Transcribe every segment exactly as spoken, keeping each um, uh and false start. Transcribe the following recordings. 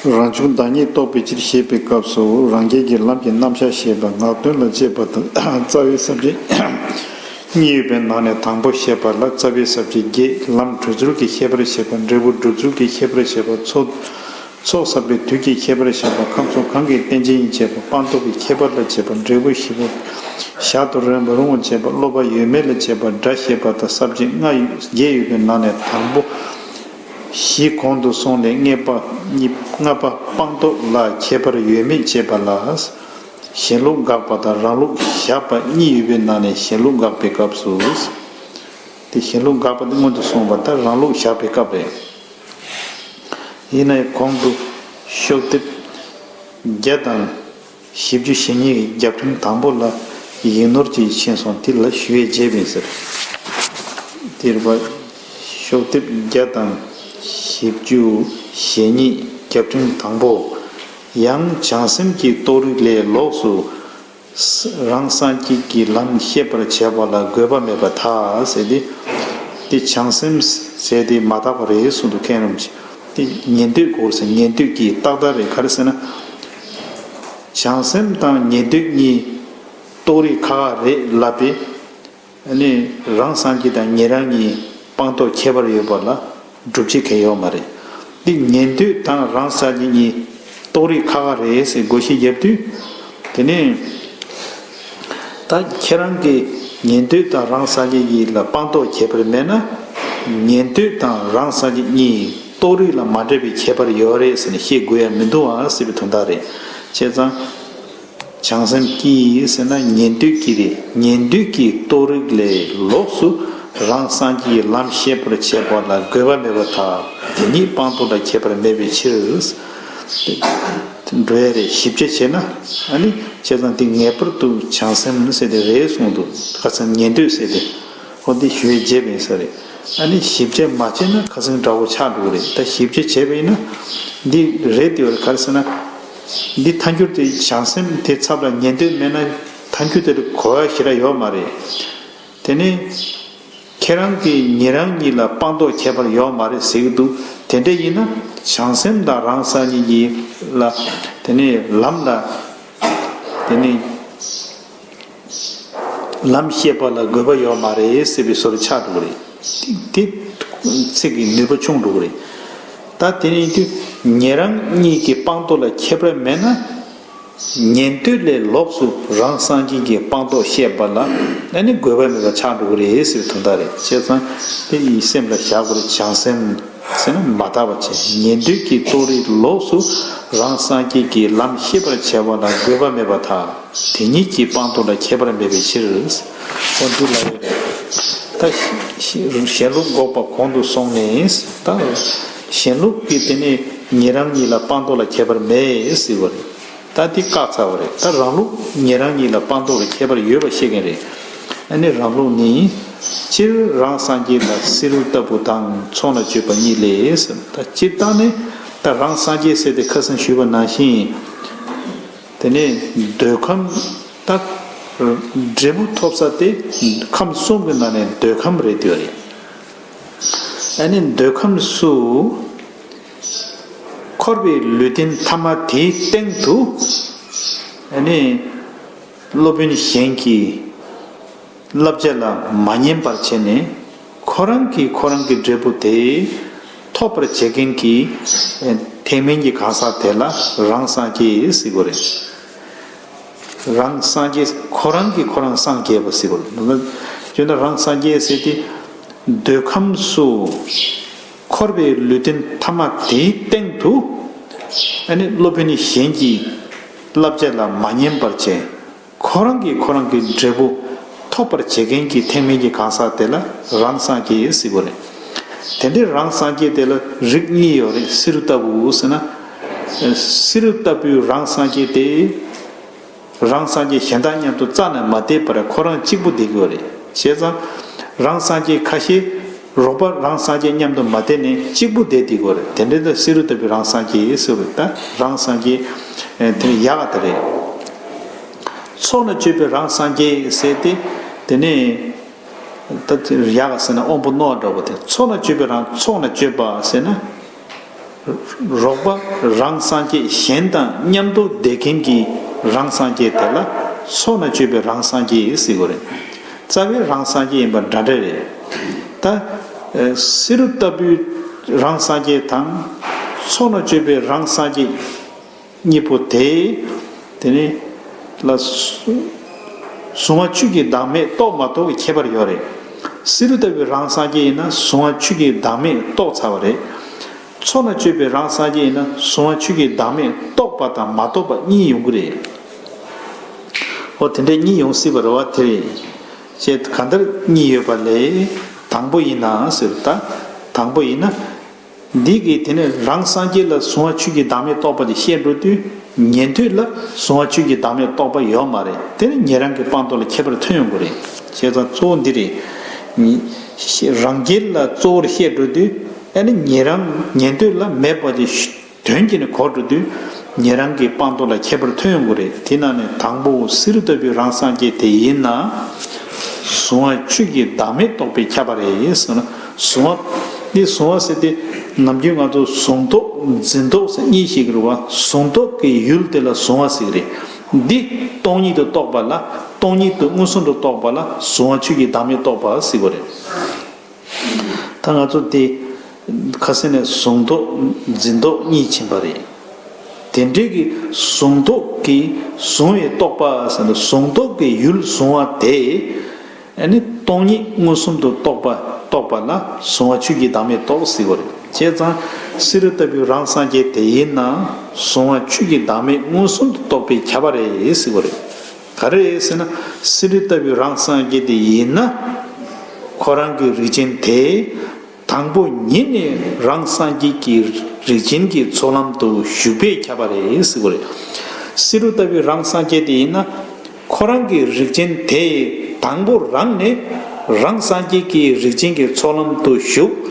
རང་བྱུང་བདག་ཉིད་རྟོགས་པའི་ཕྱིར་ཞེས་པའི་སྐབས་སུ། རང་རྒྱལ་གྱི་ལམ་གྱི་རྣམ་གཞག་བཤད་པ། ངག་དོན་ལ་དཔྱད་པ་དང་། རྩ་བའི་ས་བཅད་གཉིས་ཡོད་པའི་ནང་ནས་དང་པོ་བཤད་པ་ལ་རྩ་བའི་ས་བཅད་བརྒྱད། ལམ་གྲོལ་ཚུལ་གྱི་ཁྱད་པར་བཤད་པ། འབྲས་བུ་སྒྲུབ་ཚུལ་གྱི་ཁྱད་པར་བཤད་པ། ཚོགས་ཚོགས་བསགས་པའི་དུས་ཀྱི་ཁྱད་པར་བཤད་པ། ཁམས་གསུམ་གང་གི་རྟེན་ཅན་ཡིན་བྱས་པ། སྤངས་རྟོགས་ཀྱི་ཁྱད་པར་ལ་བྱེད་པ། འབྲས་བུ་བཞི་པོ་ཞལ་དུ་རུང་བ་རུང་བར་བྱེད་པ། སློབ་པ་ཡོད་མེད་ལ་བྱེད་པ། སྒྲ་བཤད་པ་དང་ས་བཅད་ལྔ་ཡོད་བརྒྱད་ཡོད་པའི་ནང་ནས་དང་པོ་བཞི་གོང་དུ་སོང་ནས་ལྔ་པ་གཉིས་ལྔ་པ་སྤངས་རྟོགས་ལ་ཁྱད་པར་ཡོད་མེད་བྱེད་པ་ལ། གཞན་ལུགས་དགག་པ་དང་རང་ལུགས་བཞག་པ་གཉིས་ཡོད་པའི་ནང་ནས་གཞན་ལུགས་དགག་པའི་སྐབས་སུ། དེ་གཞན་ལུགས་དགག་པ་དེ་སྔོན་དུ་སོང་བ་དང་རང་ལུགས་བཞག་པའི་སྐབས་རེད། ཡིན་ན་ཡང་གོང་དུ་ཤོག་ལྡེབ་བརྒྱ་དང་བཞི་བཅུ་ཞེ་གཉིས་ཀྱི་རྒྱབ་ཕྲེང་དང་པོ་ལ་ཡིག་ནོར་གྱིས་ཕྱིན་སོང་། དེ་ལ་ཞུ་ཡས་བརྗེད་པ་ཡིན་ཟེར། དེར་བ་ཤོག་ལྡེབ་བརྒྱ་དང་བཞི་བཅུ་ཞེ་གཉིས་རྒྱབ་ཕྲེང་དང་པོ། ཡང་བྱང་སེམས་ཀྱི་རྟོགས་རིགས་ལས་ལོགས་སུ་རང་སངས་རྒྱས་ཀྱི་ལམ་ཤེས་པར་བྱ་བ་ལ་དགོས་པ་མེད་པར་ཐལ་ཟེར་ཏེ། དེ་བྱང་སེམས་ཟེར་ཏེ་མ་དག་པ་རེད་གསུངས་འདུག་མཁན་རིན་པོ་ཆེ། དེ་ཉན་ཐོས་སྐོར་ཟེར། ཉན་ཐོས་ཀྱི་རྟགས་དག་རེད། ག་རེ་ཟེར་ན། བྱང་སེམས་དང་ཉན་ཐོས་གཉིས་རྟོགས་རིགས་ཁག་ཁག་རེད་ལབ་པས། ཨ་ནི་རང་སངས་རྒྱས་དང་ཉན་རང་གཉིས་སྤངས་རྟོགས་ཁྱད་པར་ཡོད་པ་ལ་སྒྲུབ་བྱེད་གང་ཡོད་མ་རེད། འདི་ཉན་ཐོས་དང་རང་སངས་རྒྱས་གཉིས་རྟོགས་རིགས་ཁག་ཁག་རེད་ཟེར་བགོ་བཤའ་བརྒྱབ་དུས། དེ་ནས་ད་ཁྱེད་རང་གིས་ཉན་ཐོས་དང་རང་སངས་རྒྱས་གཉིས་ལ་སྤངས་རྟོགས་ཁྱད་པར་མེད་ན། ཉན་ཐོས་དང་རང་སངས་རྒྱས་གཉིས་རྟོགས་རིགས་ལ་མ་འདྲ་བའི་ཁྱད་པར་ཡོད་རེད་ཟེར་ནས་བཤད་དགོས་ཡ་མི་འདུག་ཨ་ཟེར་བའི་དོན་དག་རེད། བྱས་ཙང་། བྱང་སེམས་ཀྱིས་ཟེར་ན་ཉན་ཐོས་ཀྱིས་རེད། ཉན་ཐོས་ཀྱི་རྟོགས་རིགས་ལས་ལོགས་སུ་རང་སངས་རྒྱས་ཀྱི་ལམ་ཤེས་པར་བྱེད་པ་ལ་དགོས་པ་མེད་པར་ཐལ། དེ་ཉིད་སྤངས་རྟོགས་ལ་ཁྱད་པར་མེད་པའི་ཕྱིར། འགྲོ་ཡ་རེད། ཞིབ་ཆ་བྱས་ན་ཨ་ནི་བྱས་ཙང་དེ་ངེས་པར་དུ་བྱང་སེམས་ཟེར་དེ་རེད་གསུངས་འདུག་ཁ་སང་ཉན་ཐོས་ཟེར་དེ། ཧོ་འདི་ཞུ་བའི་རྗེས་པ་ཡིན་ས་རེད། ཨ་ནི་ཞིབ་ཆ་མ་བྱས་ན་ཁ་སང་འདྲ་བོ་ཆགས་འགྲོ་གི་རེད། ད་ཞིབ་ཆ་བྱས་པ་ཡིན་ན་འདི་རེད་དེ་བར་ག་རེ་ཟེར་ན། འདི་ཐལ་འགྱུར་དེ་བྱང་སེམས་དེ་ཚབ་ལ་ཉན་ཐོས་མེད་ན་ཐལ་འགྱུར་དེར་གོ་བ་ཞེ་དྲག་ཡོད་མ་རེད། དེ་ནི་ཁྱེད་རང་གིས་ཉན་རང་གཉིས་ལ་སྤངས་རྟོགས་ཁྱད་པར་ཡོད་མ་རེད་ཟེར་གྱི་འདུག་དེ་འདྲ་ཡིན་ན་བྱང་སེམས་དང་རང་སངས་རྒྱས་ཀྱི་ལ་དེ་ནི་ལམ་ལ་དེ་ནི། ལམ་ཤེས་པ་ལ་དགོས་པ་ཡོད་མ་རེད་ཟེར་བའི་བཟོ་འདྲ་ཆགས་འགྲོ་གི་རེད། དེ་དེ་ཚིག་གི་ནུས་པ་ཆུང་འགྲོ་གི་རེད། ད་དེ་ནས་དུས་ཉན་རང་གཉིས་ཀྱི་སྤངས་རྟོགས་ལ་ཁྱད་པར་མེད་ན། ཉན་ཐོས་ལས་ལོགས་སུ་རང་སངས་རྒྱས་ཀྱི་སྤངས་རྟོགས་བཤད་པ་ལ་ཨ་ནི་དགོས་པ་མེད་པ་ཆགས་འགྲོ་གི་རེད་ཟེར་བའི་དོན་དག་རེད། བྱས་ཙང་དེ་ཡི་སེམས་ལ་བཞག་དགོས་རེད། བྱང་སེམས་ཟེར་ན་མ་དག་པ་བྱས། ཉན་ཐོས་ཀྱི་རྟོགས་རིགས་ལོགས་སུ་རང་སངས་རྒྱས་ཀྱི་ལམ་ཤེས་པར་བྱ་བ་ལ་དགོས་པ་མེད་པར་ཐལ། དེ་ཉིད་ཀྱི་སྤངས་རྟོགས་ལ་ཁྱད་པར་མེད་པའི་ཕྱིར། འོ་འདི་ལ་ཡོད་རེད། ད་གཞན་ལུགས་འགོག་པ་གོང་དུ་སོང་ནས། ད་གཞན་ལུགས་ཀྱི་དེ་ནས་ཉན་རང་གཉིས་ལ་སྤངས་རྟོགས་ལ་ཁྱད་པར་མེད་ཟེར་བ་རེད། ད་འདི་བཀག་ཚར་བ་རེད། ད་རང་ལུགས་ཉན་རང་གཉིས་ལ་སྤངས་རྟོགས་ལ་ཁྱད་པར་ཡོད་པ་བཤད་མཁན་རེད། ཨ་ནི་རང་ལུགས་ནི། སྤྱིར་རང་སངས་རྒྱས་ལ་བསེ་རུ་ལྟ་བུ་དང་ཚོགས་ན་སྤྱོད་པ་གཉིས་ལས་ཟེར། ད་སྤྱིར་བཏང་ནས་ད་རང་སངས་རྒྱས་ཟེར་ཏེ་ཁ་སང་ཞུས་པ་ནང་བཞིན། དེ་ནས་འདོད་ཁམས་ད་འབྲས་བུ་ཐོབ་ས་དེ་ཁམས་གསུམ་གྱི་ནང་ནས་འདོད་ཁམས་རེད་འདོད་རེད། ཨ་ནི་འདོད་ཁམས་སུ་འཁོར་བའི་ལུས་རྟེན་ཐ་མ་དེའི་སྟེང་དུ་ཨ་ནི་སློབ་དཔོན་གཞན་གྱི་བསླབ་བྱ་ལ་མ་ཉན་པར་བྱས་ནས་ཁོ་རང་གིས་ཁོ་རང་གི་འབྲས་བུ་དེ་ཐོབ་པར་བྱེད་མཁན་གྱི་ཐེག་དམན་གྱི་གང་ཟག་དེ་ལ་རང་སངས་རྒྱས་ཟེར་དགོས་རེད། རང་སངས་རྒྱས་ཁོ་རང་གིས་ཁོ་རང་སངས་རྒྱས་པ་ཟེར་དགོས་རེད། བརྗོད་ན་རང་སངས་རྒྱས་ཟེར་ཏེ་འདོད་ཁམས་སུ་འཁོར་བའི་ལུས་རྟེན་ཐ་མ་དེའི་སྟེང་དུ་ཨ་ནི་སློབ་དཔོན་གཞན་གྱི་བསླབ་བྱ་ལ་མ་ཉན་པར་བྱས། ཁོ་རང་གིས་ཁོ་རང་གི་འབྲས་བུ་ཐོབ་པར་བྱེད་མཁན་གྱི་ཐེག་དམན་གྱི་གང་ཟག་དེ་ལ་རང་སངས་རྒྱས་ཟེར་དགོས་རེད། དེ་འདྲའི་རང་སངས་རྒྱས་དེ་ལ་རིགས་གཉིས་ཡོད་རེད། བསེ་རུ་ལྟ་བུ་ཟེར་ན། བསེ་རུ་ལྟ་བུའི་རང་སངས་རྒྱས་དེ། རང་སངས་རྒྱས་གཞན་དག་མཉམ་དུ་རྩ་ནས་མ་བསྡད་པར་ཁོ་རང་གཅིག་པུ་བསྡད་ཀྱི་ཡོད་རེད། བྱས་ཙང་། རང་སངས་རྒྱས་ཁ་ཤས་རོགས་པ་རང་སངས་རྒྱས་མཉམ་དུ་མ་བསྡད་ནས་གཅིག་པུ་བསྡད་བསྡད་ཀྱི་ཡོད་རེད། དེ་འདྲ་ད་བསེ་རུ་ལྟ་བུའི་རང་སངས་རྒྱས་ཟེར་བ་རེད། ད་རང་སངས་རྒྱས་དེ་ནི་ཡག་ག་དེ་རེད། ཚོགས་ན་སྤྱོད་པའི་རང་སངས་རྒྱས་ཟེར་ཏེ། དེ་ནས་ད་ཡག་ག་ཟེར་ན་དབང་པོ་རྣོ་བ་འདྲ་བོ་དེ། ཚོགས་ན་སྤྱོད་པའི་རང་ཚོགས་ན་སྤྱོད་པ་ཟེར་ན། རོགས་པ་རང་སངས་རྒྱས་གཞན་དང་མཉམ་དུ་བསྡད་མཁན་གྱི་རང་སངས་རྒྱས་དེ་ལ་ཚོགས་ན་སྤྱོད་པའི་རང་སངས་རྒྱས་ཟེར་གྱི་ཡོད་རེད། རྩ་བའི་རང་སངས་རྒྱས་ཡིན་པ་འདྲ་འདྲ་རེད། ད་ཨ་བསེ་རུ་ལྟ་བུའི་རང་སངས་རྒྱས་དང་ཚོགས་ན་སྤྱོད་པའི་རང་སངས་རྒྱས་གཉིས་པོ་དེ། དེ་ནི་ལ་གཟུང་བ་ཆོས་ཀྱི་བདག་མེད་རྟོགས་མ་རྟོགས་ཀྱི་ཁྱད་པར་ཡོད་རེད། བསེ་རུ་ལྟ་བུའི་རང་སངས་རྒྱས་ཡིན་ན་གཟུང་བ་ཆོས་ཀྱི་བདག་མེད་རྟོགས་ཚར་བ་རེད། ཚོགས་ན་སྤྱོད་པའི་རང་སངས་རྒྱས་ཡིན་ན་གཟུང་བ་ཆོས་ཀྱི་བདག་མེད་རྟོགས་པ་དང་མ་རྟོགས་པ་གཉིས་ཡོང་གི་རེད། འོ་དེ་འདྲའི་གཉིས་ཡོང་སྲིད་པ་རེད་བ། དེ་རེད། ཅེས་གང་ལྟར་གཉིས་ཡོད་པ་ལས། དང་པོ་ཡིན་ན་ཟེར་ད། དང་པོ་ཡིན་ན། འདི་གིས་དེ་ནས་རང་སངས་རྒྱས་ལ་གཟུང་བ་ཆོས་ཀྱི་བདག་མེད་རྟོགས་པ་དེ་བཤད་འགྲོ་དུས། ཉན་ཐོས་ལ་གཟུང་བ་ཆོས་ཀྱི་བདག་མེད་རྟོགས་པ་ཡོད་མ་རེད། དེ་ནི་ཉན་རང་གི་སྤངས་རྟོགས་ལ་ཁྱད་པར་ཐོན་ཡོང་གི་རེད། བྱས་ཙང་གཙོ་བོ་འདི་རེད། རང་རྒྱལ་ལ་གཙོ་བོར་བཤད་འགྲོ་དུས། ཨ་ནི་ཉན་རང་ཉན་ཐོས་ལ་མེད་པ་དེ་དོན་གྱིས་ནི་གོ་འགྲོ་དུས། ཉན་རང་གི་སྤངས་རྟོགས་ལ་ཁྱད་པར་ཐོན་ཡོང་གི་རེད། དེ་ནང་ནས་དང་པོ་བསེ་རུ་ལྟ་བུའི་རང་སངས་རྒྱས་དེ་ཡིན་ན། གཟུང་བ་ཆོས་ཀྱི་བདག་མེད་རྟོགས་པའི་ཁྱབ་པ་རེད་ཟེར་ན། གཟུང་བ། འདི་གཟུང་བ་ཟེར་ཏེ། ནམ་རྒྱུན་ང་ཚོ་གཟུང་རྟོག་འཛིན་རྟོག་ཟེར་གཉིས་ཤིག་རེད་བ། གཟུང་རྟོག་གི་ཡུལ་དེ་ལ་གཟུང་བ་ཟེར་གི་རེད། འདི་སྟོང་ཉིད་དུ་རྟོགས་པ་ལ། སྟོང་ཉིད་དུ་མངོན་སུམ་དུ་རྟོགས་པ་ལ་གཟུང་བ་ཆོས་ཀྱི་བདག་མེད་རྟོགས་པ་ཟེར་གི་རེད། ད་ང་ཚོ་དེ་ཁ་སེང་ནས་གཟུང་རྟོག་འཛིན་རྟོག་གཉིས་ཕྱིན་པ་རེད། དེ་འདྲའི་གི་གཟུང་རྟོག་གི་གཟུང་བའི་རྟོག་པ་ཟེར་ན། གཟུང་རྟོག་གི་ཡུལ་གཟུང་བ་དེ། ཨ་ནི་སྟོང་ཉིད་མངོན་སུམ་དུ་རྟོགས་པ་རྟོགས་པ་ལ་གཟུང་བ་ཆོས་ཀྱི་བདག་མེད་རྟོགས་ཟེར་གི་རེད། བྱས་ཙང་བསེ་རུ་ལྟ་བུའི་རང་སངས་རྒྱས་དེ་ཡིན་ན། གཟུང་བ་ཆོས་ཀྱི་བདག་མེད་མངོན་སུམ་དུ་རྟོགས་པའི་ཁྱབ་པ་རེད་ཟེར་གི་རེད། ག་རེ་རེད་ཟེར་ན། བསེ་རུ་ལྟ་བུའི་རང་སངས་རྒྱས་དེ་ཡིན་ན། ཁོ་རང་གི་རིགས་ཅན་དེ་དང་པོ་ཉིད་ནས་རང་སངས་རྒྱས་ཀྱི་རིགས་ཅན་གྱི་ཚོགས་ལམ་དུ་ཞུགས་པས་ཁྱབ་པ་རེད་ཟེར་གི་རེད། བསེ་རུ་ལྟ་བུའི་རང་སངས་རྒྱས་དེ་ཡིན་ན། ཁོ་རང་གི་རིགས་ཅན་དེ་དང་པོ་རང་ནས་རང་སངས་རྒྱས་ཀྱི་རིགས་ཅན་གྱི་ཚོགས་ལམ་དུ་ཞུགས།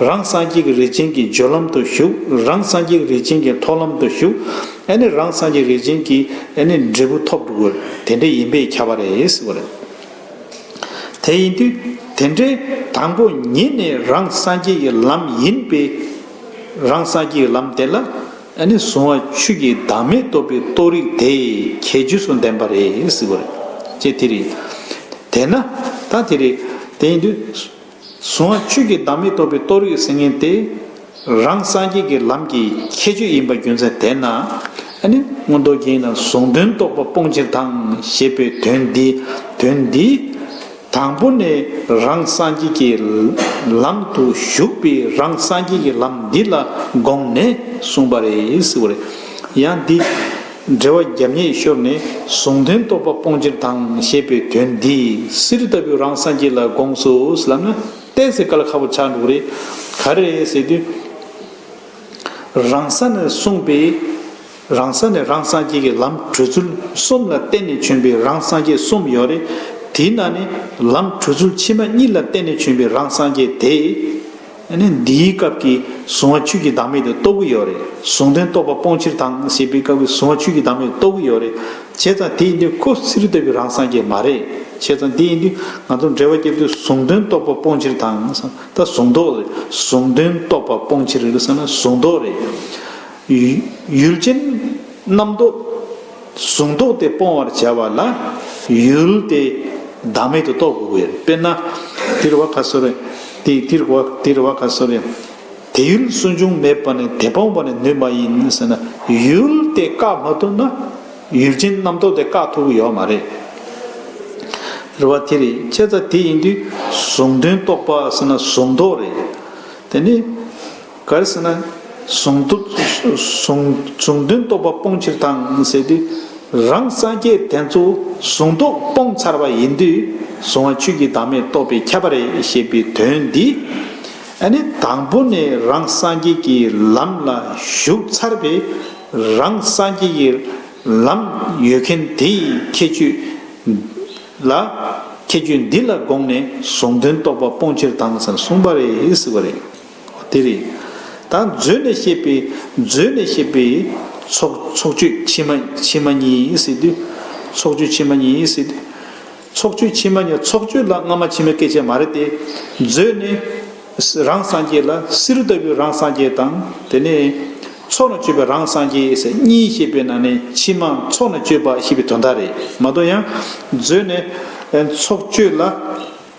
རང་སངས་རྒྱས་ཀྱི་རིགས་ཅན་གྱི་སྦྱོར་ལམ་དུ་ཞུགས། རང་སངས་རྒྱས་ཀྱི་རིགས་ཅན་གྱི་མཐོང་ལམ་དུ་ཞུགས། ཨ་ནི་རང་སངས་རྒྱས་རིགས་ཅན་གྱི་ཨ་ནི་འབྲས་བུ་ཐོབ་འགྲོ་གི་རེད། དེ་འདྲ་ཡིན་པས་ཁྱབ་པ་རེད་ཟེར་བ་རེད། དེ་ཡིན་དུས་དེ་འདྲའི་དང་པོ་ཉིད་ནས་རང་སངས་རྒྱས་ཀྱི་ལམ་ཡིན་པས། རང་སངས་རྒྱས་ཀྱི་ལམ་དེ་ལ་ཨ་ནི་གཟུང་བ་ཆོས་ཀྱི་བདག་མེད་རྟོགས་པའི་རྟོགས་རིགས་དེ་ཁྱད་ཆོས་སུ་ལྡན་པ་རེད་ཟེར་བ་རེད། ཅེས་དེ་རེད། དེས་ན་ད་དེ་རེད། དེ་ཡིན་དུས། གཟུང་བ་ཆོས་ཀྱི་བདག་མེད་རྟོགས་པའི་རྟོགས་རིགས་ཟེར་མཁན་དེ། རང་སངས་རྒྱས་ཀྱི་ལམ་གྱི་ཁྱད་ཆོས་ཡིན་པ་རྒྱུ་མཚན་དེས་ན། ཨ་ནི་མངོན་རྟོགས་རྒྱན་ལ་གཟུང་དོན་རྟོགས་པ་སྤོང་ཕྱིར་དང་ཞེས་པའི་དོན་འདི། དོན་འདི། དང་པོ་ནས་རང་སངས་རྒྱས་ཀྱི་ལམ་དུ་ཞུགས་པའི་རང་སངས་རྒྱས་ཀྱི་ལམ་འདི་ལ་དགོངས་ནས་གསུངས་པ་རེད་ཟེར་བ་རེད། ཡང་འདི། འགྲེལ་པ་རྒྱབ་གཉེར་ཤོར་ནས། གཟུང་དོན་རྟོགས་པ་སྤོང་ཕྱིར་དང་ཞེས་པའི་དོན་འདི་བསེ་རུ་ལྟ་བུའི་རང་སངས་རྒྱས་ལ་དགོངས་སོ་ལབ་ན་ཏོག་ཙམ་དཀའ་ལས་ཁག་པོ་ཆགས་འགྲོ་གི་རེད། ག་རེ་རེད་ཟེར་དུས། རང་ས་ནས་གསུངས་པའི། རང་ས་ནས་རང་སངས་རྒྱས་ཀྱི་ལམ་བགྲོད་ཚུལ་གསུམ་ལ་བརྟེན་ནས་བྱོན་པའི་རང་སངས་རྒྱས་གསུམ་ཡོད་རེད། དེའི་ནང་ནས་ལམ་བགྲོད་ཚུལ་ཕྱི་མ་གཉིས་ལ་བརྟེན་ནས་བྱོན་པའི་རང་སངས་རྒྱས་དེ། ཨ་ནི་འདིའི་སྐབས་ཀྱི་གཟུང་བ་ཆོས་ཀྱི་བདག་མེད་དུ་རྟོགས་ཀྱི་ཡོད་རེད། གཟུང་དོན་རྟོགས་པ་སྤོང་ཕྱིར་དང་ཞེས་པའི་སྐབས་ཀྱི་གཟུང་བ་ཆོས་ཀྱི་བདག་མེད་དུ་རྟོགས་ཀྱི་ཡོད་རེད། བྱས་ཙང་དེ་ཡིན་དུས་ཁོ་བསེ་རུ་ལྟ་བུའི་རང་སངས་རྒྱས་མ་རེད། བྱས་ཙང་དེ་ཡིན་དུས་ང་ཚོ་འགྲེལ་པ་བརྒྱབ་དུས་གཟུང་དོན་རྟོགས་པ་སྤོང་ཕྱིར་དང་། ད་གཟུང་རྟོག་རེད། གཟུང་དོན་རྟོགས་པ་སྤོང་ཕྱིར་རེད་ཟེར་ན་གཟུང་རྟོག་རེད། ཡུལ་ཡུལ་ཅན་རྣམ་རྟོག་གཟུང་རྟོག་དེ་སྤོང་བར་བྱ་བ་ལ་ཡུལ་དེ་བདག་མེད་དུ་རྟོགས་དགོས་ཀྱི་ཡོད་རེད། དཔེར་ན། དེ་རེད་བ་ག་སོ་རེད། དེ་དེ་རེད་བ་དེ་རེད་བ་ག་སོ་རེད། དེ་ཡུལ་སུན་འབྱུང་མེད་པ་ནི་དེ་སྤོང་བ་ནི་ནུས་མ་ཡིན་ཟེར་ན། ཡུལ་དེ་བཀག་མ་ཐུབ་ན་ཡུལ་ཅན་རྣམ་རྟོག་དེ་བཀག་ཐུབ་ཀྱི་ཡོད་མ་རེད། རེད་བ་དེ་རེད། བྱས་ཙང་དེ་ཡིན་དུས་གཟུང་དོན་རྟོགས་པ་ཟེར་ན་གཟུང་རྟོག་རེད། དེ་ནི། ག་རེ་ཟེར་ན། གཟུང་དོན་གཟུང་གཟུང་དོན་རྟོགས་པ་སྤོང་ཕྱིར་དང་ཟེར་དུས། རང་སངས་རྒྱས་དེ་ཚོ་གཟུང་རྟོག་སྤོང་ཚར་བ་ཡིན་དུས་གཟུང་བ་ཆོས་ཀྱི་བདག་མེད་རྟོགས་པས་ཁྱབ་པ་རེད་ཞེས་པའི་དོན་འདི། ཨ་ནི་དང་པོ་ནས་རང་སངས་རྒྱས་ཀྱི་ལམ་ལ་ཞུགས་ཚར་བའི་རང་སངས་རྒྱས་ཀྱི་ལམ་ཡོད་མཁན་དེའི་ཁྱད་ཆོས་ལ། ཁྱད་ཆོས་འདི་ལ་དགོངས་ནས་གཟུང་དོན་རྟོགས་པ་སྤོང་ཕྱིར་དང་ཟེར་གསུངས་པ་རེད་ཟེར་བ་རེད། དེ་རེད། ད་མཛོད་ནས་བཤད་པའི་མཛོད་ནས་བཤད་པའི་ཚོགས་ཚོགས་ཆོས་ཕྱི་མ་ཕྱི་མ་གཉིས་ཟེར་དུས། ཚོགས་ཆོས་ཕྱི་མ་གཉིས་ཟེར་དུས། ཚོགས་ཆོས་ཕྱི་མ་གཉིས། ཚོགས་ཆོས་ལ་སྔ་མ་ཕྱི་མའི་སྐད་ཆ་མ་རེད་དེ། མཛོད་ནས་ རང་སངས་རྒྱས་ལ་བསེ་རུ་ལྟ་བུའི་རང་སངས་རྒྱས་དང་། དེ་ནས་ཚོགས་ལ་སྤྱོད་པའི་རང་སངས་རྒྱས་ཟེར་གཉིས་བཤད་པའི་ནང་ནས་ཕྱི་མ་ཚོགས་ལ་སྤྱོད་པ་ཞེས་པའི་དོན་དག་རེད་མ་གཏོགས། ཡང་མཛོད་ནས་ཚོགས་སྤྱོད་ལ།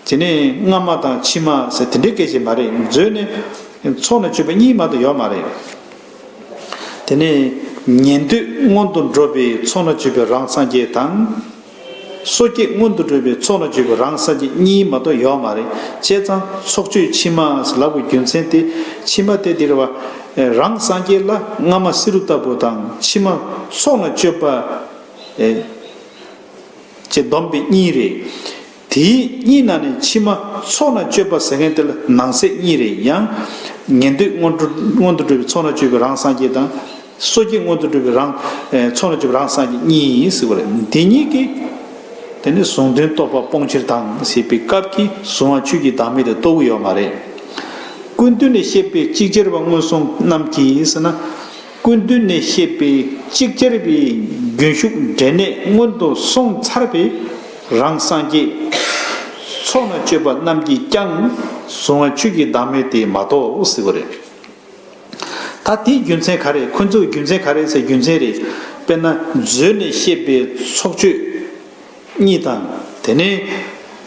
དེ་ནས་སྔ་མ་དང་ཕྱི་མ་ཟེར་དེ་འདྲའི་སྐད་ཆ་མ་རེད། མཛོད་ནས་ཚོགས་ལ་སྤྱོད་པ་གཉིས་མ་གཏོགས་ཡོད་མ་རེད། དེ་ནས་ཉན་ཐོས་སྔོན་དུ་འགྲོ་བའི་ཚོགས་ལ་སྤྱོད་པའི་རང་སངས་རྒྱས་དང་། སོ་སྐྱེ་སྔོན་དུ་འགྲོ་བའི་ཚོགས་ལ་སྤྱོད་པའི་རང་སངས་རྒྱས་གཉིས་མ་གཏོགས་ཡོད་མ་རེད། བྱས་ཙང་ཚོགས་སྤྱོད་ཕྱི་མ་ལབ་པའི་རྒྱུ་མཚན་དེ། ཕྱི་མ་དེ་འདི་རེད་བ། རང་སངས་རྒྱས་ལ་སྔ་མ་བསེ་རུ་ལྟ་བུ་དང་ཕྱི་མ་ཚོགས་ལ་སྤྱོད་པ། ཅེས་བསྡོམས་པའི་གཉིས་རེད། དེའི་གཉིས་ནང་ནས་ཕྱི་མ་ཚོགས་ལ་སྤྱོད་པ་ཟེར་མཁན་དེ་ལ་ནང་གསེས་གཉིས་རེད། ཡང་ཉན་ཐོས་སྔོན་འགྲོ་སྔོན་དུ་འགྲོ་བའི་ཚོགས་ལ་སྤྱོད་པའི་རང་སངས་རྒྱས་དང་། སོ་སྐྱེ་སྔོན་དུ་འགྲོ་བའི་རང་ཚོགས་ལ་སྤྱོད་པའི་རང་སངས་རྒྱས་གཉིས་ཡིན་ཟེར་བ་རེད། དེ་གཉིས་ཀྱིས་དེ་ནི་གཟུང་དོན་རྟོགས་པ་སྤོང་ཕྱིར་དང་ཞེས་པའི་སྐབས་ཀྱི་གཟུང་བ་ཆོས་ཀྱི་བདག་མེད་དེ་རྟོགས་ཀྱི་ཡོད་མ་རེད། ཀུན་བཏུས་ནས་བཤད་པའི་ཅིག་ཅར་བ་མངོན་སུམ་རྣམས་ཀྱིས་ཟེར་ན། ཀུན་བཏུས་ནས་བཤད་པའི་ཅིག་ཅར་བའི་རྒྱུན་ཞུགས་འབྲས་གནས་སྔོན་དུ་སོང་ཚར་བའི་རང་སངས་རྒྱས་ཚོགས་ལ་སྤྱོད་པ་རྣམས་ཀྱིས་ཀྱང་གཟུང་བ་ཆོས་ཀྱི་བདག་མེད་དེ་མ་རྟོགས་ཟེར་བ་རེད། ད་དེའི་རྒྱུ་མཚན་ག་རེ། ཁོ་ཚོའི་རྒྱུ་མཚན་ག་རེ་ཟེར། རྒྱུ་མཚན་རེད། དཔེར་ན་མཛོད་ནས་བཤད་པའི་ཚོགས་ཆོས་གཉིས་དང་། དེ་ནས་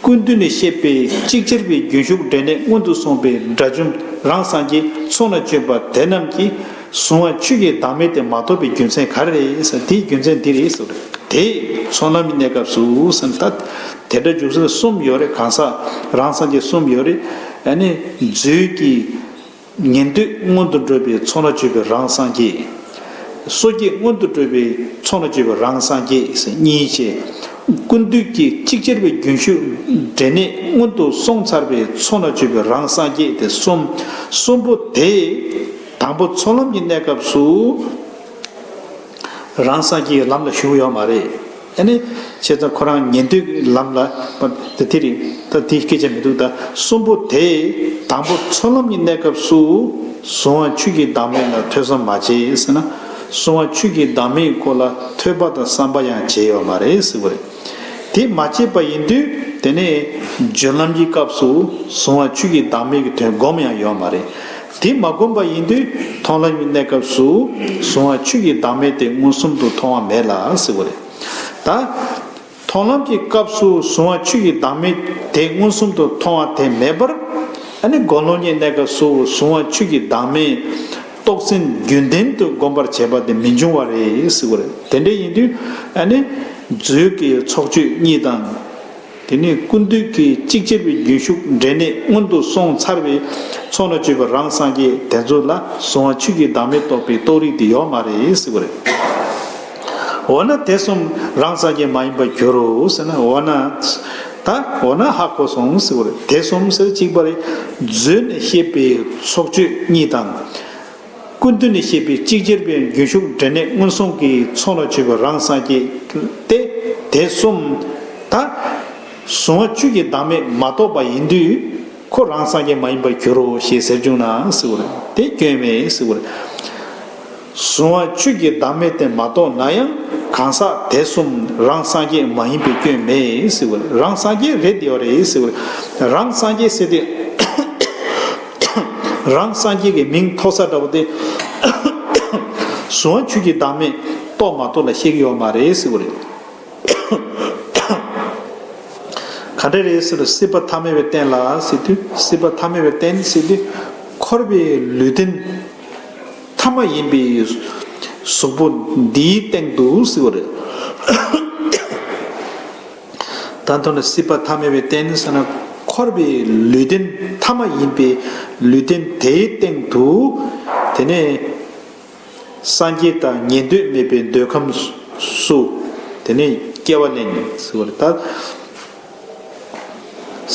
ཀུན་བཏུས་ནས་བཤད་པའི་ཅིག་ཅར་བའི་རྒྱུན་ཞུགས་འབྲས་གནས་སྔོན་དུ་སོང་བའི་དགྲ་བཅོམ་རང་སངས་རྒྱས་ཚོགས་ལ་སྤྱོད་པ་དེ་རྣམས་ཀྱིས་གཟུང་བ་ཆོས་ཀྱི་བདག་མེད་དེ་མ་རྟོགས་པའི་རྒྱུ་མཚན་ག་རེ་རེད་ཟེར། དེའི་རྒྱུ་མཚན་འདི་རེད་ཟེར། དེ་ཚོགས་ལམ་གྱི་གནས་སྐབས་སུ་ཟེར། ད་དེ་འདྲ་འཇུག་ས་གསུམ་ཡོད་རེད། གང་ཟག་རང་སངས་རྒྱས་གསུམ་ཡོད་རེད། ཨ་ནི་མཛོད་ཀྱི་ཉན་ཐོས་སྔོན་དུ་འགྲོ་བའི་ཚོགས་ལ་སྤྱོད་པའི་རང་སངས་རྒྱས། སོ་སྐྱེ་སྔོན་དུ་འགྲོ་བའི་ཚོགས་ལ་སྤྱོད་པའི་རང་སངས་རྒྱས་ཟེར་གཉིས་བྱས། ཀུན་བཏུས་ཀྱི་ཅིག་ཅར་བའི་རྒྱུན་ཞུགས་འབྲས་གནས་སྔོན་དུ་སོང་ཚར་བའི་ཚོགས་ལ་སྤྱོད་པའི་རང་སངས་རྒྱས་དེ་གསུམ། གསུམ་པོ་དེ་དང་པོ་ཚོགས་ལམ་གྱི་གནས་སྐབས་སུ། རང་སངས་རྒྱས་ཀྱི་ལམ་ལ་ཞུགས་ཡོད་མ་རེད། ཨ་ནི་བྱས་ཙང་ཁོ་རང་ཉན་ཐོས་ཀྱི་ལམ་ལ་དེ་རེད། ད་དེའི་སྐད་ཆ་མི་འདུག་ད་གསུམ་པོ་དེ་དང་པོ་ཚོགས་ལམ་གྱི་གནས་སྐབས་སུ་གཟུང་བ་ཆོས་ཀྱི་བདག་མེད་ལ་ཐོས་བསམ་མ་བྱས་ཟེར་ན། གཟུང་བ་ཆོས་ཀྱི་བདག་མེད་སྐོར་ལ་ཐོས་པ་དང་བསམ་པ་ཡང་བྱས་ཡོད་མ་རེད་ཟེར་བ་རེད། དེ་མ་བྱས་པ་ཡིན་དུས་དེ་ནས་སྦྱོར་ལམ་གྱི་སྐབས་སུ་གཟུང་བ་ཆོས་ཀྱི་བདག་མེད་ཀྱི་དོན་སྒོམ་ཡང་ཡོད་མ་རེད། དེ་མ་བསྒོམས་པ་ཡིན་དུས་མཐོང་ལམ་གྱི་གནས་སྐབས་སུ་གཟུང་བ་ཆོས་ཀྱི་བདག་མེད་དེ་མངོན་སུམ་དུ་མཐོང་བ་མེད་ལ་ཟེར་བ་རེད། ད་མཐོང་ལམ་གྱི་སྐབས་སུ་གཟུང་བ་ཆོས་ཀྱི་བདག་མེད་དེ་མངོན་སུམ་དུ་མཐོང་བ་དེ་མེད་པར། ཨ་ནི་སྒོམ་ལམ་གྱི་གནས་སྐབས་སུ་གཟུང་བ་ཆོས་ཀྱི་བདག་མེད་རྟོགས་ཟིན་རྒྱུན་ལྡན་དུ་བསྒོམ་པར་བྱེད་པ་དེ་མི་འབྱུང་བ་རེད་ཟེར་བ་རེད། དེ་འདྲ་ཡིན་དུས་ཨ་ནི་མཛོད་ཀྱི་ཚོགས་ཆོས་གཉིས་དང་། དེ་ནས་ཀུན་བཏུས་ཀྱི་ཅིག་ཅར་བའི་རྒྱུན་ཞུགས་འབྲས་གནས་སྔོན་དུ་སོང་ཚར་བའི་ཚོགས་ལ་སྤྱོད་པའི་རང་སངས་རྒྱས་དེ་ཚོ་ལ་གཟུང་བ་ཆོས་ཀྱི་བདག་མེད་རྟོགས་པའི་རྟོགས་རིགས་དེ་ཡོད་མ་རེད་ཟེར་བ་རེད། འོ་ན་དེ་གསུམ་རང་སངས་རྒྱས་མ་ཡིན་པར་འགྱུར་རོ་ཟེར་ན། འོ་ན་ད་འོ་ན་ཧ་གོ་སོང་ཟེར་བ་རེད། དེ་གསུམ་ཟེར་གཅིག་པ་རེད། མཛོད་ནས་བཤད་པའི་ཚོགས་ཆོས་གཉིས་དང་། ཀུན་བཏུས་ནས་བཤད་པའི་ཅིག་ཅར་བའི་རྒྱུན་ཞུགས་འབྲས་གནས་མངོན་སུམ་གྱི་ཚོགས་ལ་སྤྱོད་པའི་རང་སངས་རྒྱས་ཏེ། དེ་གསུམ་ད་གཟུང་བ་ཆོས་ཀྱི་བདག་མེད་མ་རྟོགས་པ་ཡིན་དུས་ཁོ་རང་སངས་རྒྱས་མ་ཡིན་པར་འགྱུར་རོ་ཞེས་ཟེར་བྱུང་ན་ཟེར་བ་རེད། དེ་སྐྱོན་མེད་ཟེར་བ་རེད། གཟུང་བ་ཆོས་ཀྱི་བདག་མེད་དེ་མ་རྟོགས་ན་ཡང་གང་ཟག་དེ་གསུམ་རང་སངས་རྒྱས་མ་ཡིན་པའི་སྐྱོན་མེད་ཟེར་བ་རེད། རང་སངས་རྒྱས་རེད་ཡོད་རེད་ཟེར་བ་རེད། རང་སངས་རྒྱས་ཟེར་ཏེ། རང་སངས་རྒྱས་ཀྱི་མིང་ཐོགས་ས་འདྲ་བོ་དེ། གཟུང་བ་ཆོས་ཀྱི་བདག་མེད་རྟོགས་མ་རྟོགས་ལ་བཤད་ཀྱི་ཡོད་མ་རེད་ཟེར་བ་རེད། ག་འདྲ་རེད་ཟེར་ན་སྲིད་པ་ཐ་མལ་པའི་རྟེན་ལ་ཟེར་དུས། སྲིད་པ་ཐ་མལ་པའི་རྟེན་ཟེར་དུས་འཁོར་བའི་ལུས་རྟེན་ཐ་མ་ཡིན་པའི་གཟུགས་པོ་འདིའི་སྟེང་དུ་ཟེར་བ་རེད། ད་དུང་ནི་སྲིད་པ་ཐ་མལ་པའི་རྟེན་ཟེར་ན། འཁོར་བའི་ལུས་རྟེན་ཐ་མ་ཡིན་པའི་ལུས་རྟེན་དེའི་སྟེང་དུ། དེ་ནས་སངས་རྒྱས་དང་ཉན་ཐོས་མེད་པའི་འདོད་ཁམས་སུ། དེ་ནས་སྐྱེ་བ་ལེན་ཟེར་བ་རེད། ད་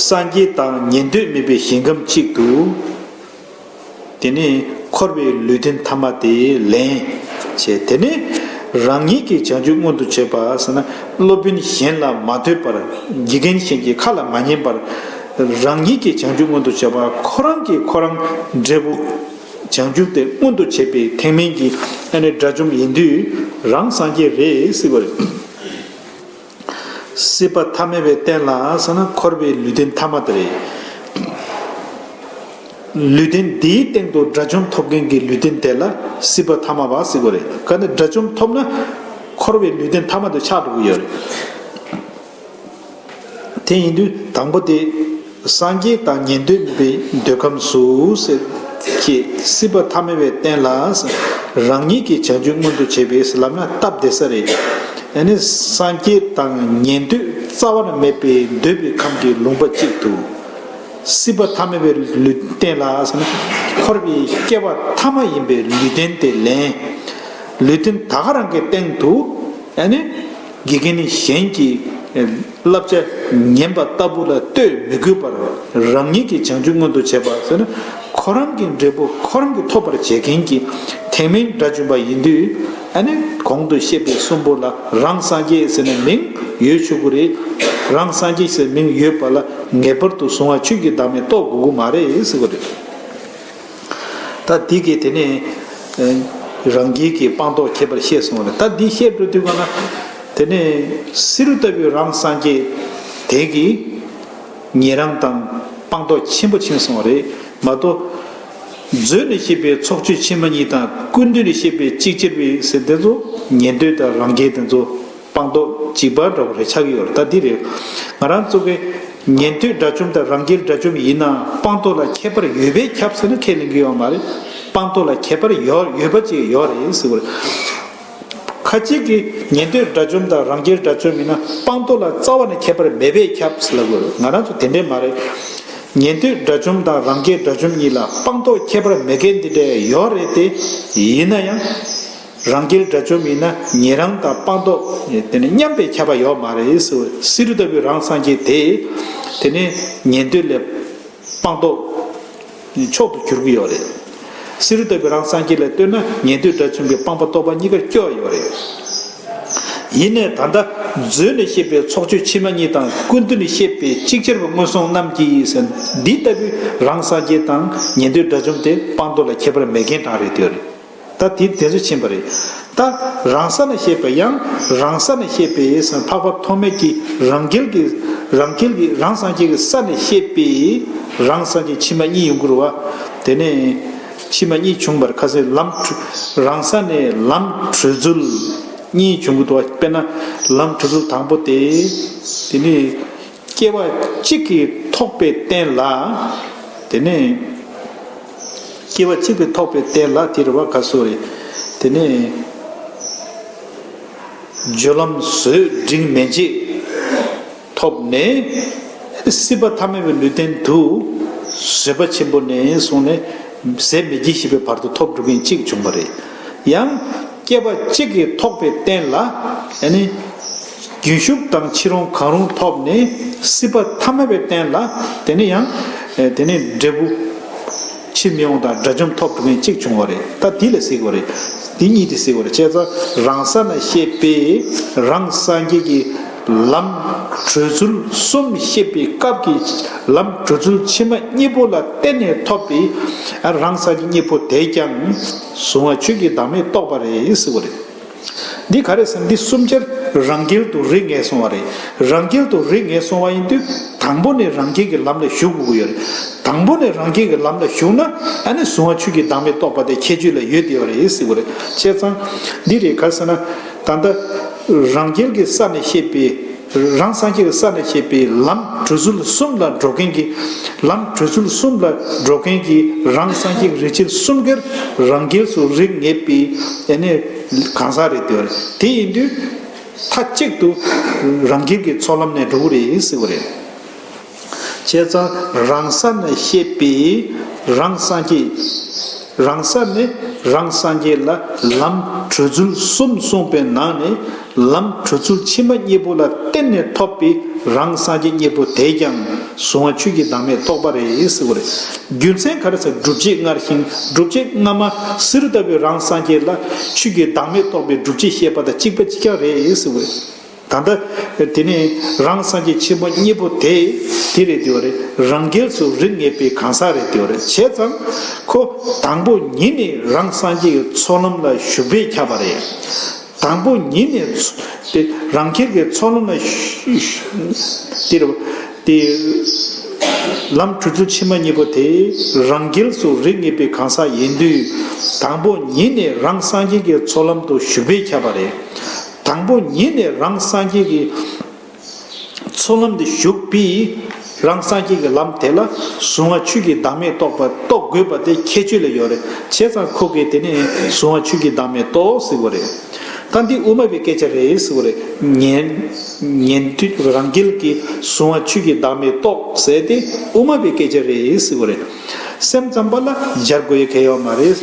སངས་རྒྱས་དང་ཉན་ཐོས་མེད་པའི་ཞིང་ཁམས་གཅིག་ཏུ། དེ་ནས་འཁོར་བའི་ལུས་རྟེན་ཐ་མ་དེ་ལེན་བྱས། དེ་ནས་རང་ཉིད་ཀྱིས་བྱང་ཆུབ་མངོན་དུ་བྱེད་པ་ཟེར་ན། སློབ་དཔོན་གཞན་ལ་མ་ལྟོས་པར། དགེ་རྒན་གཞན་གྱི་ཁ་ལ་མ་ཉན་པར། རང་ཉིད་ཀྱིས་བྱང་ཆུབ་མངོན་དུ་བྱེད་པ། ཁོ་རང་གིས་ཁོ་རང་འབྲས་བུ་བྱང་ཆུབ་དེ་མངོན་དུ་བྱེད་པའི་ཐེག་དམན་གྱི་ཨ་ནི་དགྲ་བཅོམ་ཡིན་དུས་རང་སངས་རྒྱས་རེད་ཟེར་བ་རེད། སྲིད་པ་ཐ་མལ་པའི་རྟེན་ལ་ཟེར་ན། འཁོར་བའི་ལུས་རྟེན་ཐ་མ་དེ་རེད། ལུས་རྟེན་འདིའི་སྟེང་དུ་དགྲ་བཅོམ་ཐོབ་མཁན་གྱི་ལུས་རྟེན་དེ་ལ་སྲིད་པ་ཐ་མ་པ་ཟེར་གྱི་ཡོད་རེད། ག་ནས་དགྲ་བཅོམ་ཐོབ་ན་འཁོར་བའི་ལུས་རྟེན་ཐ་མ་དུ་ཆགས་འགྲོ་གི་ཡོད་རེད། དེ་ཡིན་དུས་དང་པོ་དེ། སངས་རྒྱས་དང་ཉན་ཐོས་མེད་པའི་འདོད་ཁམས་སུ་ཟེར། ཀྱི་སྲིད་པ་ཐ་མ་པའི་རྟེན་ལ། རང་ཉིད་ཀྱི་བྱང་ཆུབ་མངོན་དུ་བྱེད་པའི་ལམ་ན་སྟབས་བདེ་ས་རེད། ཡང་ན་སངས་རྒྱས་དང་ཉན་ཐོས་རྩ་བ་ནས་མེད་པའི་འདོད་པའི་ཁམས་ཀྱི་ལུང་པ་གཅིག་ཏུ། སྲིད་པ་ཐ་མ་པའི་ལུས་རྟེན་ལ་ཟེར་ན། འཁོར་བའི་སྐྱེ་བ་ཐ་མ་ཡིན་པའི་ལུས་རྟེན་དེ་ལེན། ལུས་རྟེན་ད་ག་རང་གི་སྟེང་དུ། ཡང་ན། དགེ་རྒན་གཞན་གྱི་བསླབ་བྱ་ཉན་པ་ལྟ་བུ་ལ་ལྟོས་མི་དགོས་པར་རང་ཉིད་ཀྱི་བྱང་ཆུབ་མངོན་དུ་བྱེད་པ་ཟེར་ན། ཁོ་རང་གི་འབྲས་བུ་ཁོ་རང་གིས་ཐོབ་པར་བྱེད་མཁན་གྱི་ཐེག་དམན་དགྲ་བཅོམ་པ་ཡིན་དུས། ཨ་ནི་གོང་དུ་བཤད་པའི་གསུམ་པོ་ལ་རང་སངས་རྒྱས་ཟེར་ནས་མིང་ཡོད་ཆོག་གི་རེད། རང་སངས་རྒྱས་ཟེར་མིང་ཡོད་པ་ལ་ངེས་པར་དུ་གཟུང་བ་ཆོས་ཀྱི་བདག་མེད་རྟོགས་དགོས་ཀྱི་མ་རེད་ཟེར་གྱི་རེད། ད་འདི་གིས་དེ་ནས་རང་རྒྱལ་གྱི་སྤངས་རྟོགས་ཁྱད་པར་བཤད་སོང་བ་རེད། ད་འདི་བཤད་འགྲོ་དུས་ག་ན། དེ་ནས་བསེ་རུ་ལྟ་བུའི་རང་སངས་རྒྱས་དེ་གིས་ཉན་རང་དང་སྤངས་རྟོགས་ཆེན་པོ་ཕྱིན་སོང་བ་རེད་མ་གཏོགས། མཛོད་ནས་བཤད་པའི་ཚོགས་ཆོས་ཕྱི་མ་གཉིས་དང་ཀུན་བཏུས་ནས་བཤད་པའི་གཅིག་ཅར་བའི་ཟེར་དེ་ཚོ་ཉན་ཐོས་དང་རང་རྒྱལ་དེ་ཚོ། སྤངས་རྟོགས་གཅིག་པ་འདྲ་བོ་རེ་ཆགས་ཀྱི་ཡོད་རེད། ད་འདི་རེད། ང་རང་ཚོ་གི་ཉན་ཐོས་དགྲ་བཅོམ་དང་རང་རྒྱལ་དགྲ་བཅོམ་ཡིན་ན་སྤངས་རྟོགས་ལ་ཁྱད་པར་ཡོད་པས་ཁྱབ་ཟེར་ན་ཁས་ལེན་གྱི་ཡོད་མ་རེད། སྤངས་རྟོགས་ལ་ཁྱད་པར་ཡོད་ཡོད་པ་ཅིག་ཡོད་རེད་ཟེར་བ་རེད། ཁ་ཅིག་གིས་ཉན་ཐོས་དགྲ་བཅོམ་དང་རང་རྒྱལ་དགྲ་བཅོམ་ཡིན་ན་སྤངས་རྟོགས་ལ་རྩ་བ་ནས་ཁྱད་པར་མེད་པས་ཁྱབ་ཟེར་ལབ་དགོས་རེད། ང་རང་ཚོ་དེ་འདྲས་མ་རེད། ཉན་ཐོས་དགྲ་བཅོམ་དང་རང་རྒྱལ་དགྲ་བཅོམ་གཉིས་ལ་སྤངས་རྟོགས་ཁྱད་པར་མེད་མཁན་འདི་འདྲས་ཡོད་རེད་དེ། ཡིན་ན་ཡང་། རང་རྒྱལ་དགྲ་བཅོམ་ཡིན་ན་ཉན་རང་དང་སྤངས་རྟོགས་དེ་ནི་མཉམ་པའི་ཁྱབ་པ་ཡོད་མ་རེད་ཟེར། བསེ་རུ་ལྟ་བུའི་རང་སངས་རྒྱས་དེ་དེ་ནི་ཉན་ཐོས་ལས་སྤངས་རྟོགས་མཆོག་ཏུ་གྱུར་གྱི་ཡོད་རེད། བསེ་རུ་ལྟ་བུའི་རང་སངས་རྒྱས་ལ་ལྟོས་ན་ཉན་ཐོས་དགྲ་བཅོམ་པའི་སྤངས་པ་རྟོགས་པ་གཉིས་ཀར་སྐྱོ་ཡོད་རེད། ཡིན་ནའི་ད་ལྟ་མཛོད་ནས་བཤད་པའི་ཚོགས་ཆོས་ཕྱི་མ་གཉིས་དང་ཀུན་བཏུས་ནས་བཤད་པའི་ཅིག་ཅར་བའི་མངོན་སུམ་རྣམས་ཀྱིས་ཟེར། འདི་ལྟ་བུའི་རང་སངས་རྒྱས་དང་ཉན་ཐོས་དགྲ་བཅོམ་དེ་སྤངས་རྟོགས་ལ་ཁྱད་པར་མེད་མཁན་གྲས་རེད་དེ་རེད། ད་དེ་དེ་ཚོ་ཕྱིན་པ་རེད། ད་རང་ས་ནས་བཤད་པ་ཡང་རང་ས་ནས་བཤད་པའི་ཟེར་འཕགས་པ་ཐོགས་མེད་ཀྱི་རང་རྒྱལ་གྱི་རང་རྒྱལ་གྱི་རང་སངས་རྒྱས་ཀྱི་ས་ནས་བཤད་པའི་རང་སངས་རྒྱས་ཕྱི་མ་གཉིས་ཡོང་གི་རེད་བ། དེ་ནས་ཕྱི་མ་གཉིས་བྱུང་བར་ཁ་སང་ལམ་གྲོལ་རང་ས་ནས་ལམ་གྲོལ་ཚུལ་གཉིས་བྱུང་གི་འདུག་བ། དཔེར་ན་ལམ་གྲོལ་ཚུལ་དང་པོ་དེ། དེ་ནས་སྐྱེ་བ་གཅིག་གིས་ཐོགས་པའི་རྟེན་ལ། དེ་ནས་སྐྱེ་བ་གཅིག་གིས་ཐོགས་པའི་རྟེན་ལ་དེ་རེད་བ། ག་སོ་རེད། དེ་ནས་སྦྱོར་ལམ་བཟོད་འབྲིང་མན་ཆད་ཐོབ་ནས་སྲིད་པ་ཐ་མལ་པའི་ལུས་རྟེན་དུ་བཟོད་པ་ཆེན་པོ་ནས་བཟུང་ནས་ཟད་མི་བགྱིད་ཤེས་པའི་བར་དུ་ཐོབ་འགྲོ་མཁན་གཅིག་བྱུང་བ་རེད། ཡང་སྐྱེ་བ་གཅིག་གིས་ཐོགས་པའི་རྟེན་ལ་ཨ་ནི་རྒྱུན་ཞུགས་དང་འཆི་རུང་གང་རུང་ཐོབ་ནས་སྲིད་པ་ཐ་མལ་པའི་རྟེན་ལ་དེ་ནས་ཡང་དེ་ནས་འབྲས་བུ་ཕྱིར་མི་འོང་དང་དགྲ་བཅོམ་ཐོབ་འགྲོ་མཁན་གཅིག་བྱུང་བ་རེད། ད་འདི་ལ་ཟེར་དགོས་རེད། འདི་གཉིས་དེ་ཟེར་དགོས་རེད། བྱས་ཙང་རང་ས་ནས་བཤད་པའི་རང་སངས་རྒྱས་ཀྱི་ལམ་གྲོལ་ཚུལ་གསུམ་བཤད་པའི་སྐབས་ཀྱི་ལམ་གྲོལ་ཚུལ་ཕྱི་མ་གཉིས་པོ་ལ་བརྟེན་ནས་ཐོབ་པའི་རང་སངས་རྒྱས་གཉིས་པོ་དེས་ཀྱང་གཟུང་བ་ཆོས་ཀྱི་བདག་མེད་རྟོགས་པ་རེད་ཟེར་བ་རེད། འདི་ག་རེ་ཟེར་ན་འདི་གསུམ་ཆར་རང་རྒྱལ་དུ་རིགས་ངེས་སོང་བ་རེད། རང་རྒྱལ་དུ་རིགས་ངེས་སོང་བ་ཡིན་དུས་དང་པོ་ནས་རང་རྒྱལ་གྱི་ལམ་ལ་ཞུགས་དགོས་ཀྱི་ཡོད་རེད། དང་པོ་ནས་རང་རྒྱལ་གྱི་ལམ་ལ་ཞུགས་ན་ཨ་ནི་གཟུང་བ་ཆོས་ཀྱི་བདག་མེད་རྟོགས་པ་དེ་ཁྱད་ཆོས་ལ་ཡོད་བསྡད་པ་རེད་ཟེར་བ་རེད། བྱས་ཙང་འདི་རེད། ག་རེ་ཟེར་ན་ད་ལྟ་རང་རྒྱལ་གྱི་ས་ནས་བཤད་པའི་རང་སངས་རྒྱས་ཀྱི་ས་ནས་བཤད་པའི་ལམ་གྲོལ་ཚུལ་གསུམ་ལ་འགྲོ་མཁན་གྱི་ལམ་གྲོལ་ཚུལ་གསུམ་ལ་འགྲོ་མཁན་གྱི་རང་སངས་རྒྱས་ཀྱི་རིགས་ཆེན་གསུམ་ཀར་རང་རྒྱལ་སུ་རིགས་ངེས་པའི་ཨ་ནི་གང་ཟག་རེད་དེ། དེ་ཡིན་དུས་མཐའ་གཅིག་ཏུ་རང་རྒྱལ་གྱི་ཚོགས་ལམ་ནས་འགྲོ་གི་རེད་ཟེར་བ་རེད། བྱས་ཙང་རང་ས་ནས་བཤད་པའི་རང་སངས་རྒྱས། རང་ས་ནས་རང་སངས་རྒྱས་ལ་ལམ་གྲོལ་ཚུལ་གསུམ་གསུངས་པའི་ནང་ནས་ལམ་གྲོལ་ཚུལ་ཕྱི་མ་གཉིས་པོ་ལ་བརྟེན་ནས་ཐོབ་པའི་རང་སངས་རྒྱས་གཉིས་པོ་དེས་ཀྱང་གཟུང་བ་ཆོས་ཀྱི་བདག་མེད་རྟོགས་པ་རེད་ཟེར་བ་རེད། རྒྱུ་མཚན་ག་རེ་ཟེར་སྒྲུབ་བྱེད་སྔར་བཞིན་སྒྲུབ་བྱེད་སྔ་མ་བསེ་རུ་ལྟ་བུའི་རང་སངས་རྒྱས་ལ་ཆོས་ཀྱི་བདག་མེད་རྟོགས་པའི་སྒྲུབ་བྱེད་བཤད་པ་དང་གཅིག་པ་གཅིག་རྐྱང་རེད་ཟེར་བ་རེད། ད་ལྟ་དེ་ནས་རང་སངས་རྒྱས་ཆེན་པོ་གཉིས་པོ་དེ་དེ་རེད་དེ་བ་རེད། རང་རྒྱལ་སུ་རིགས་ངེས་པའི་གང་ཟག་རེད་དེ་བ་རེད། བྱས་ཙང་ཁོ་དང་པོ་ཉིད་ནས་རང་སངས་རྒྱས་ཀྱི་ཚོགས་ལམ་ལ་ཞུགས་པས་ཁྱབ་པ་རེད། དང་པོ་ཉིད་ནས་ཚོ་དེ་རང་རྒྱལ་གྱི་ཚོགས་ལམ་ལ་ཞུ་ཞུ་དེ་རེད་དེ། ལམ་གྲོལ་ཚུལ་ཕྱི་མ་གཉིས་པོ་དེ་རང་རྒྱལ་སོགས་རིགས་ངེས་པའི་གང་ཟག་ཡིན་དུས། དང་པོ་ཉིད་ནས་རང་སངས་རྒྱས་ཀྱི་ཚོགས་ལམ་དུ་ཞུགས་པས་ཁྱབ་པ་རེད། དང་པོ་ཉིད་ནས་རང་སངས་རྒྱས་ཀྱི་ཚོགས་ལམ་དུ་ཞུགས་པས། རང་སངས་རྒྱས་ཀྱི་ལམ་དེ་ལ་གཟུང་བ་ཆོས་ཀྱི་བདག་མེད་རྟོགས་པ་རྟོགས་དགོས་པ་དེ་ཁྱད་ཆོས་ལ་ཡོད་རེད། བྱས་ཙང་ཁོ་གིས་དེ་ནས་གཟུང་བ་ཆོས་ཀྱི་བདག་མེད་རྟོགས་ཟེར་བ་རེད། ད་འདི་དབུ་མ་པའི་སྐད་ཆ་རེད་ཟེར་བ་རེད། ཉན། ཉན་དུས་རང་རྒྱལ་གྱི་གཟུང་བ་ཆོས་ཀྱི་བདག་མེད་རྟོགས་ཟེར་དེ་དབུ་མ་པའི་སྐད་ཆ་རེད་ཟེར་བ་རེད། སེམས་ཙམ་པ་ལ་སྦྱར་དགོས་ཡ་གལ་ཡོད་མ་རེད།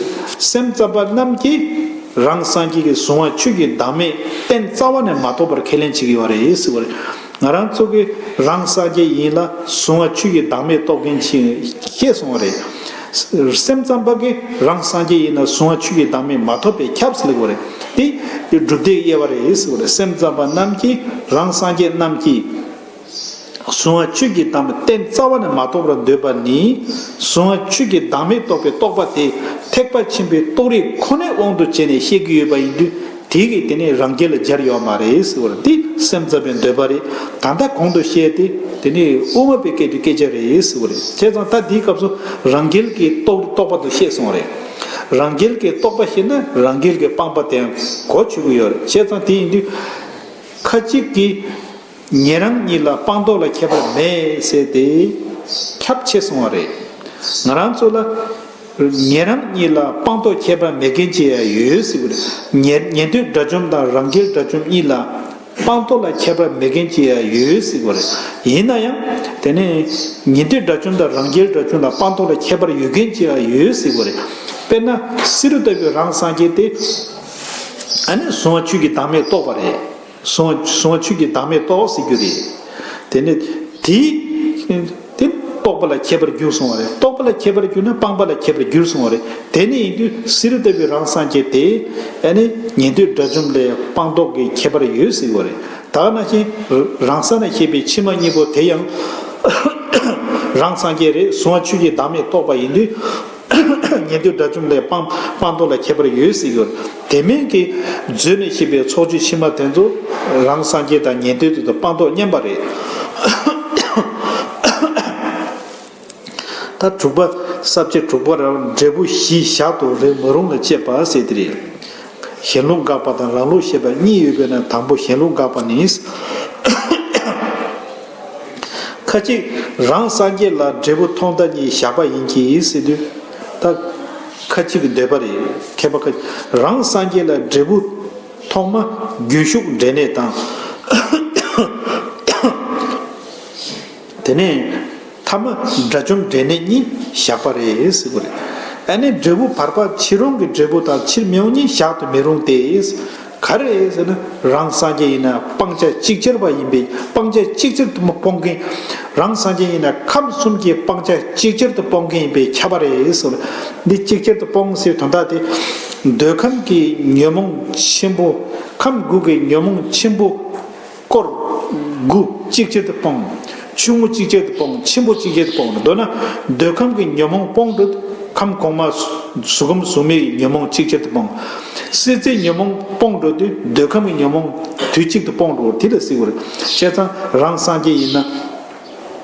སེམས་ཙམ་པ་རྣམས་ཀྱིས་རང་སངས་རྒྱས་ཀྱི་གཟུང་བ་ཆོས་ཀྱི་བདག་མེད་རྟེན་རྩ་བ་ནས་མ་རྟོགས་པར་ཁས་ལེན་བྱེད་ཀྱི་ཡོད་རེད་ཟེར་བ་རེད། ང་རང་ཚོ་གིས་རང་སངས་རྒྱས་ཡིན་ལ་གཟུང་བ་ཆོས་ཀྱི་བདག་མེད་རྟོགས་མཁན་ཞིག་ཤེས་སོང་བ་རེད། སེམས་ཙམ་པ་གིས་རང་སངས་རྒྱས་ཡིན་ན་གཟུང་བ་ཆོས་ཀྱི་བདག་མེད་མ་ཐོབ་པས་ཁྱབ་ཟེར་ལབ་པ་རེད། དེ་སྒྲུབ་སྡེའི་དབྱེ་བ་རེད་ཟེར་བ་རེད། སེམས་ཙམ་པ་རྣམས་ཀྱིས་རང་སངས་རྒྱས་རྣམས་ཀྱིས་གཟུང་བ་ཆོས་ཀྱི་བདག་མེད་རྟེན་རྩ་བ་ནས་མ་རྟོགས་པར་འདོད་པ་ནི། གཟུང་བ་ཆོས་ཀྱི་བདག་མེད་རྟོགས་པའི་རྟོག་པ་དེ་ཐེག་པ་ཆེན་པོའི་རྟོགས་རིགས་ཁོ་ནའི་དབང་དུ་བྱས་ནས་བཤད་ཀྱི་ཡོད་པ་ཡིན་དུས། དེ་གིས་དེ་ནས་རང་རྒྱལ་ལ་སྦྱར་ཡོད་མ་རེད་ཟེར་བ་རེད། དེ་སེམས་ཙམ་པའི་འདོད་པ་རེད། ད་ལྟ་གོང་དུ་བཤད་དེ་དེ་ནས་དབུ་མ་པའི་སྐད་དུ་སྐད་ཆ་རེད་ཟེར་བ་རེད། བྱས་ཙང་ད་འདིའི་སྐབས་སུ་རང་རྒྱལ་གྱི་རྟོགས་རྟོགས་པ་དུ་བཤད་སོང་བ་རེད། རང་རྒྱལ་གྱི་རྟོགས་པ་ཞེ་ན་རང་རྒྱལ་གྱི་སྤངས་པ་དེའང་གོ་ཆོད་ཀྱི་ཡོད་རེད། བྱས་ཙང་དེ་ཡིན་དུས་ཁ་ཅིག་གིས་ཉན་རང་གཉིས་ལ་སྤངས་རྟོགས་ལ་ཁྱད་པར་མེད་ཟེར་ཏེ་ཁྱབ་ཆེ་སོང་བ་རེད། ང་རང་ཚོ་ལ་ཉན་རང་གཉིས་ལ་སྤངས་རྟོགས་ཁྱད་པར་མེད་མཁན་ཅིག་ཡང་ཡོད་ཟེར་གྱི་རེད། ཉན་ཉན་ཐོས་དགྲ་བཅོམ་དང་རང་རྒྱལ་དགྲ་བཅོམ་གཉིས་ལ་སྤངས་རྟོགས་ལ་ཁྱད་པར་མེད་མཁན་ཅིག་ཡང་ཡོད་ཟེར་གྱི་རེད། ཡིན་ན་ཡང་དེ་ནས་ཉན་ཐོས་དགྲ་བཅོམ་དང་རང་རྒྱལ་དགྲ་བཅོམ་ལ་སྤངས་རྟོགས་ལ་ཁྱད་པར་ཡོད་མཁན་ཅིག་ཡང་ཡོད་ཟེར་གྱི་རེད། དཔེར་ན་བསེ་རུ་ལྟ་བུའི་རང་སངས་རྒྱས་དེ་ཨ་ནི་གཟུང་བ་ཆོས་ཀྱི་བདག་མེད་རྟོགས་པ་རེད། གཟུང་བ་གཟུང་བ་ཆོས་ཀྱི་བདག་མེད་རྟོགས་ཟེར་རྒྱུ་རེད། དེ་ནི་དེ་དེ་རྟོགས་པ་ལ་ཁྱད་པར་གྱུར་སོང་བ་རེད། རྟོགས་པ་ལ་ཁྱད་པར་གྱུར་ན་སྤངས་པ་ལ་ཁྱད་པར་གྱུར་སོང་བ་རེད། དེ་ནི་ཡིན་དུས་བསེ་རུ་ལྟ་བུའི་རང་སངས་རྒྱས་དེ་ཨ་ནི་ཉན་ཐོས་དགྲ་བཅོམ་ལས་སྤངས་རྟོགས་ཀྱི་ཁྱད་པར་ཡོད་ཟེར་བ་རེད། ད་ག་ནང་བཞིན་རང་ས་ནས་བཤད་པའི་ཕྱི་མ་གཉིས་པོ་དེ་ཡང་རང་སངས་རྒྱས་རེད། གཟུང་བ་ཆོས་ཀྱི་བདག་མེད་རྟོགས་པ་ཡིན་དུས། ཉན་ཐོས་དགྲ་བཅོམ་ལས་སྤངས་སྤངས་རྟོགས་ལ་ཁྱད་པར་ཡོད་ཟེར་གྱི་ཡོད། དེ་མིན་གྱི་མཛོད་ནས་བཤད་པའི་ཚོགས་ཆོས་ཕྱི་མ་དེ་ཚོ་རང་སངས་རྒྱས་དང་ཉན་ཐོས་དེ་ཚོ་སྤངས་རྟོགས་མཉམ་པ་རེད། ད་དྲུག་པ། ས་བཅད་དྲུག་པ་རང་འབྲས་བུ་བཞི་ཞག་ཏུ་རེག་མ་རུང་ལ་བཅས་པ་ཟེར་དེ་རེད། གཞན་ལུགས་དགག་པ་དང་རང་ལུགས་བཤད་པ་གཉིས་ཡོད་པས་ན་དང་པོ་གཞན་ལུགས་དགག་པ་ནི། ཁ་ཅིག་རང་སངས་རྒྱས་ལ་འབྲས་བུ་ཐོག་མཐའ་གཉིས་བཞག་པ་ཡིན་གྱི་ཟེར་དུས། ད་ཁ་ཅིག་གི་འདོད་པ་རེད། མཁས་པ་ཁ་ཅིག་རང་སངས་རྒྱས་ལ་འབྲས་བུ་ཐོག་མ་རྒྱུན་ཞུགས་འབྲས་གནས་དང་། དེ་ནས་ཐ་མ་དགྲ་བཅོམ་འབྲས་གནས་གཉིས་བཞག་པ་རེད་ཟེར་གྱི་རེད། ཨ་ནི་འབྲས་བུ་བར་པ་ཕྱི་རོལ་གྱི་འབྲས་བུ་དང་ཕྱིར་མི་འོང་གཉིས་བཞག་ཏུ་མི་རུང་སྟེ། ག་རེ་ཟེར་ན་རང་སངས་རྒྱས་ཡིན་ན་སྤང་བྱ་ཅིག་ཅར་བ་ཡིན་པས་སྤང་བྱ་ཅིག་ཅར་དུ་སྤོང་མཁན། རང་སངས་རྒྱས་ཡིན་ན་ཁམས་གསུམ་གྱི་སྤང་བྱ་ཅིག་ཅར་དུ་སྤོང་མཁན་ཡིན་པས་ཁྱབ་པ་རེད་ཟེར། འདི་ཅིག་ཅར་དུ་སྤོང་ཟེར་དོན་དག་དེ། འདོད་ཁམས་ཀྱི་ཉོན་མོངས་ཆེན་པོ། ཁམས་དགུ་གི་ཉོན་མོངས་ཆེན་པོ་སྐོར་དགུ་ཅིག་ཅར་དུ་སྤོང་། ཆུང་ངུ་ཅིག་ཅར་དུ་སྤོང་། ཆེན་པོ་ཅིག་ཅར་དུ་སྤོང་། མདོར་ན་འདོད་ཁམས་ཀྱི་ཉོན་མོངས་སྤོང་འགྲོ་དུས་ཁམས་གོང་མ་གཟུགས་ཁམས་གཟུགས་མེད་ཀྱི་ཉོན་མོངས་ཅིག་ཅར་དུ་སྤོང་། སྲིད་རྩེའི་ཉོན་མོངས་སྤོང་འགྲོ་དུས་འདོད་ཁམས་ཀྱི་ཉོན་མོངས་དུས་གཅིག་ཏུ་སྤོང་འགྲོ་དེ་ལ་ཟེར་བ་རེད། བྱས་ཙང་རང་སངས་རྒྱས་ཡིན་ན།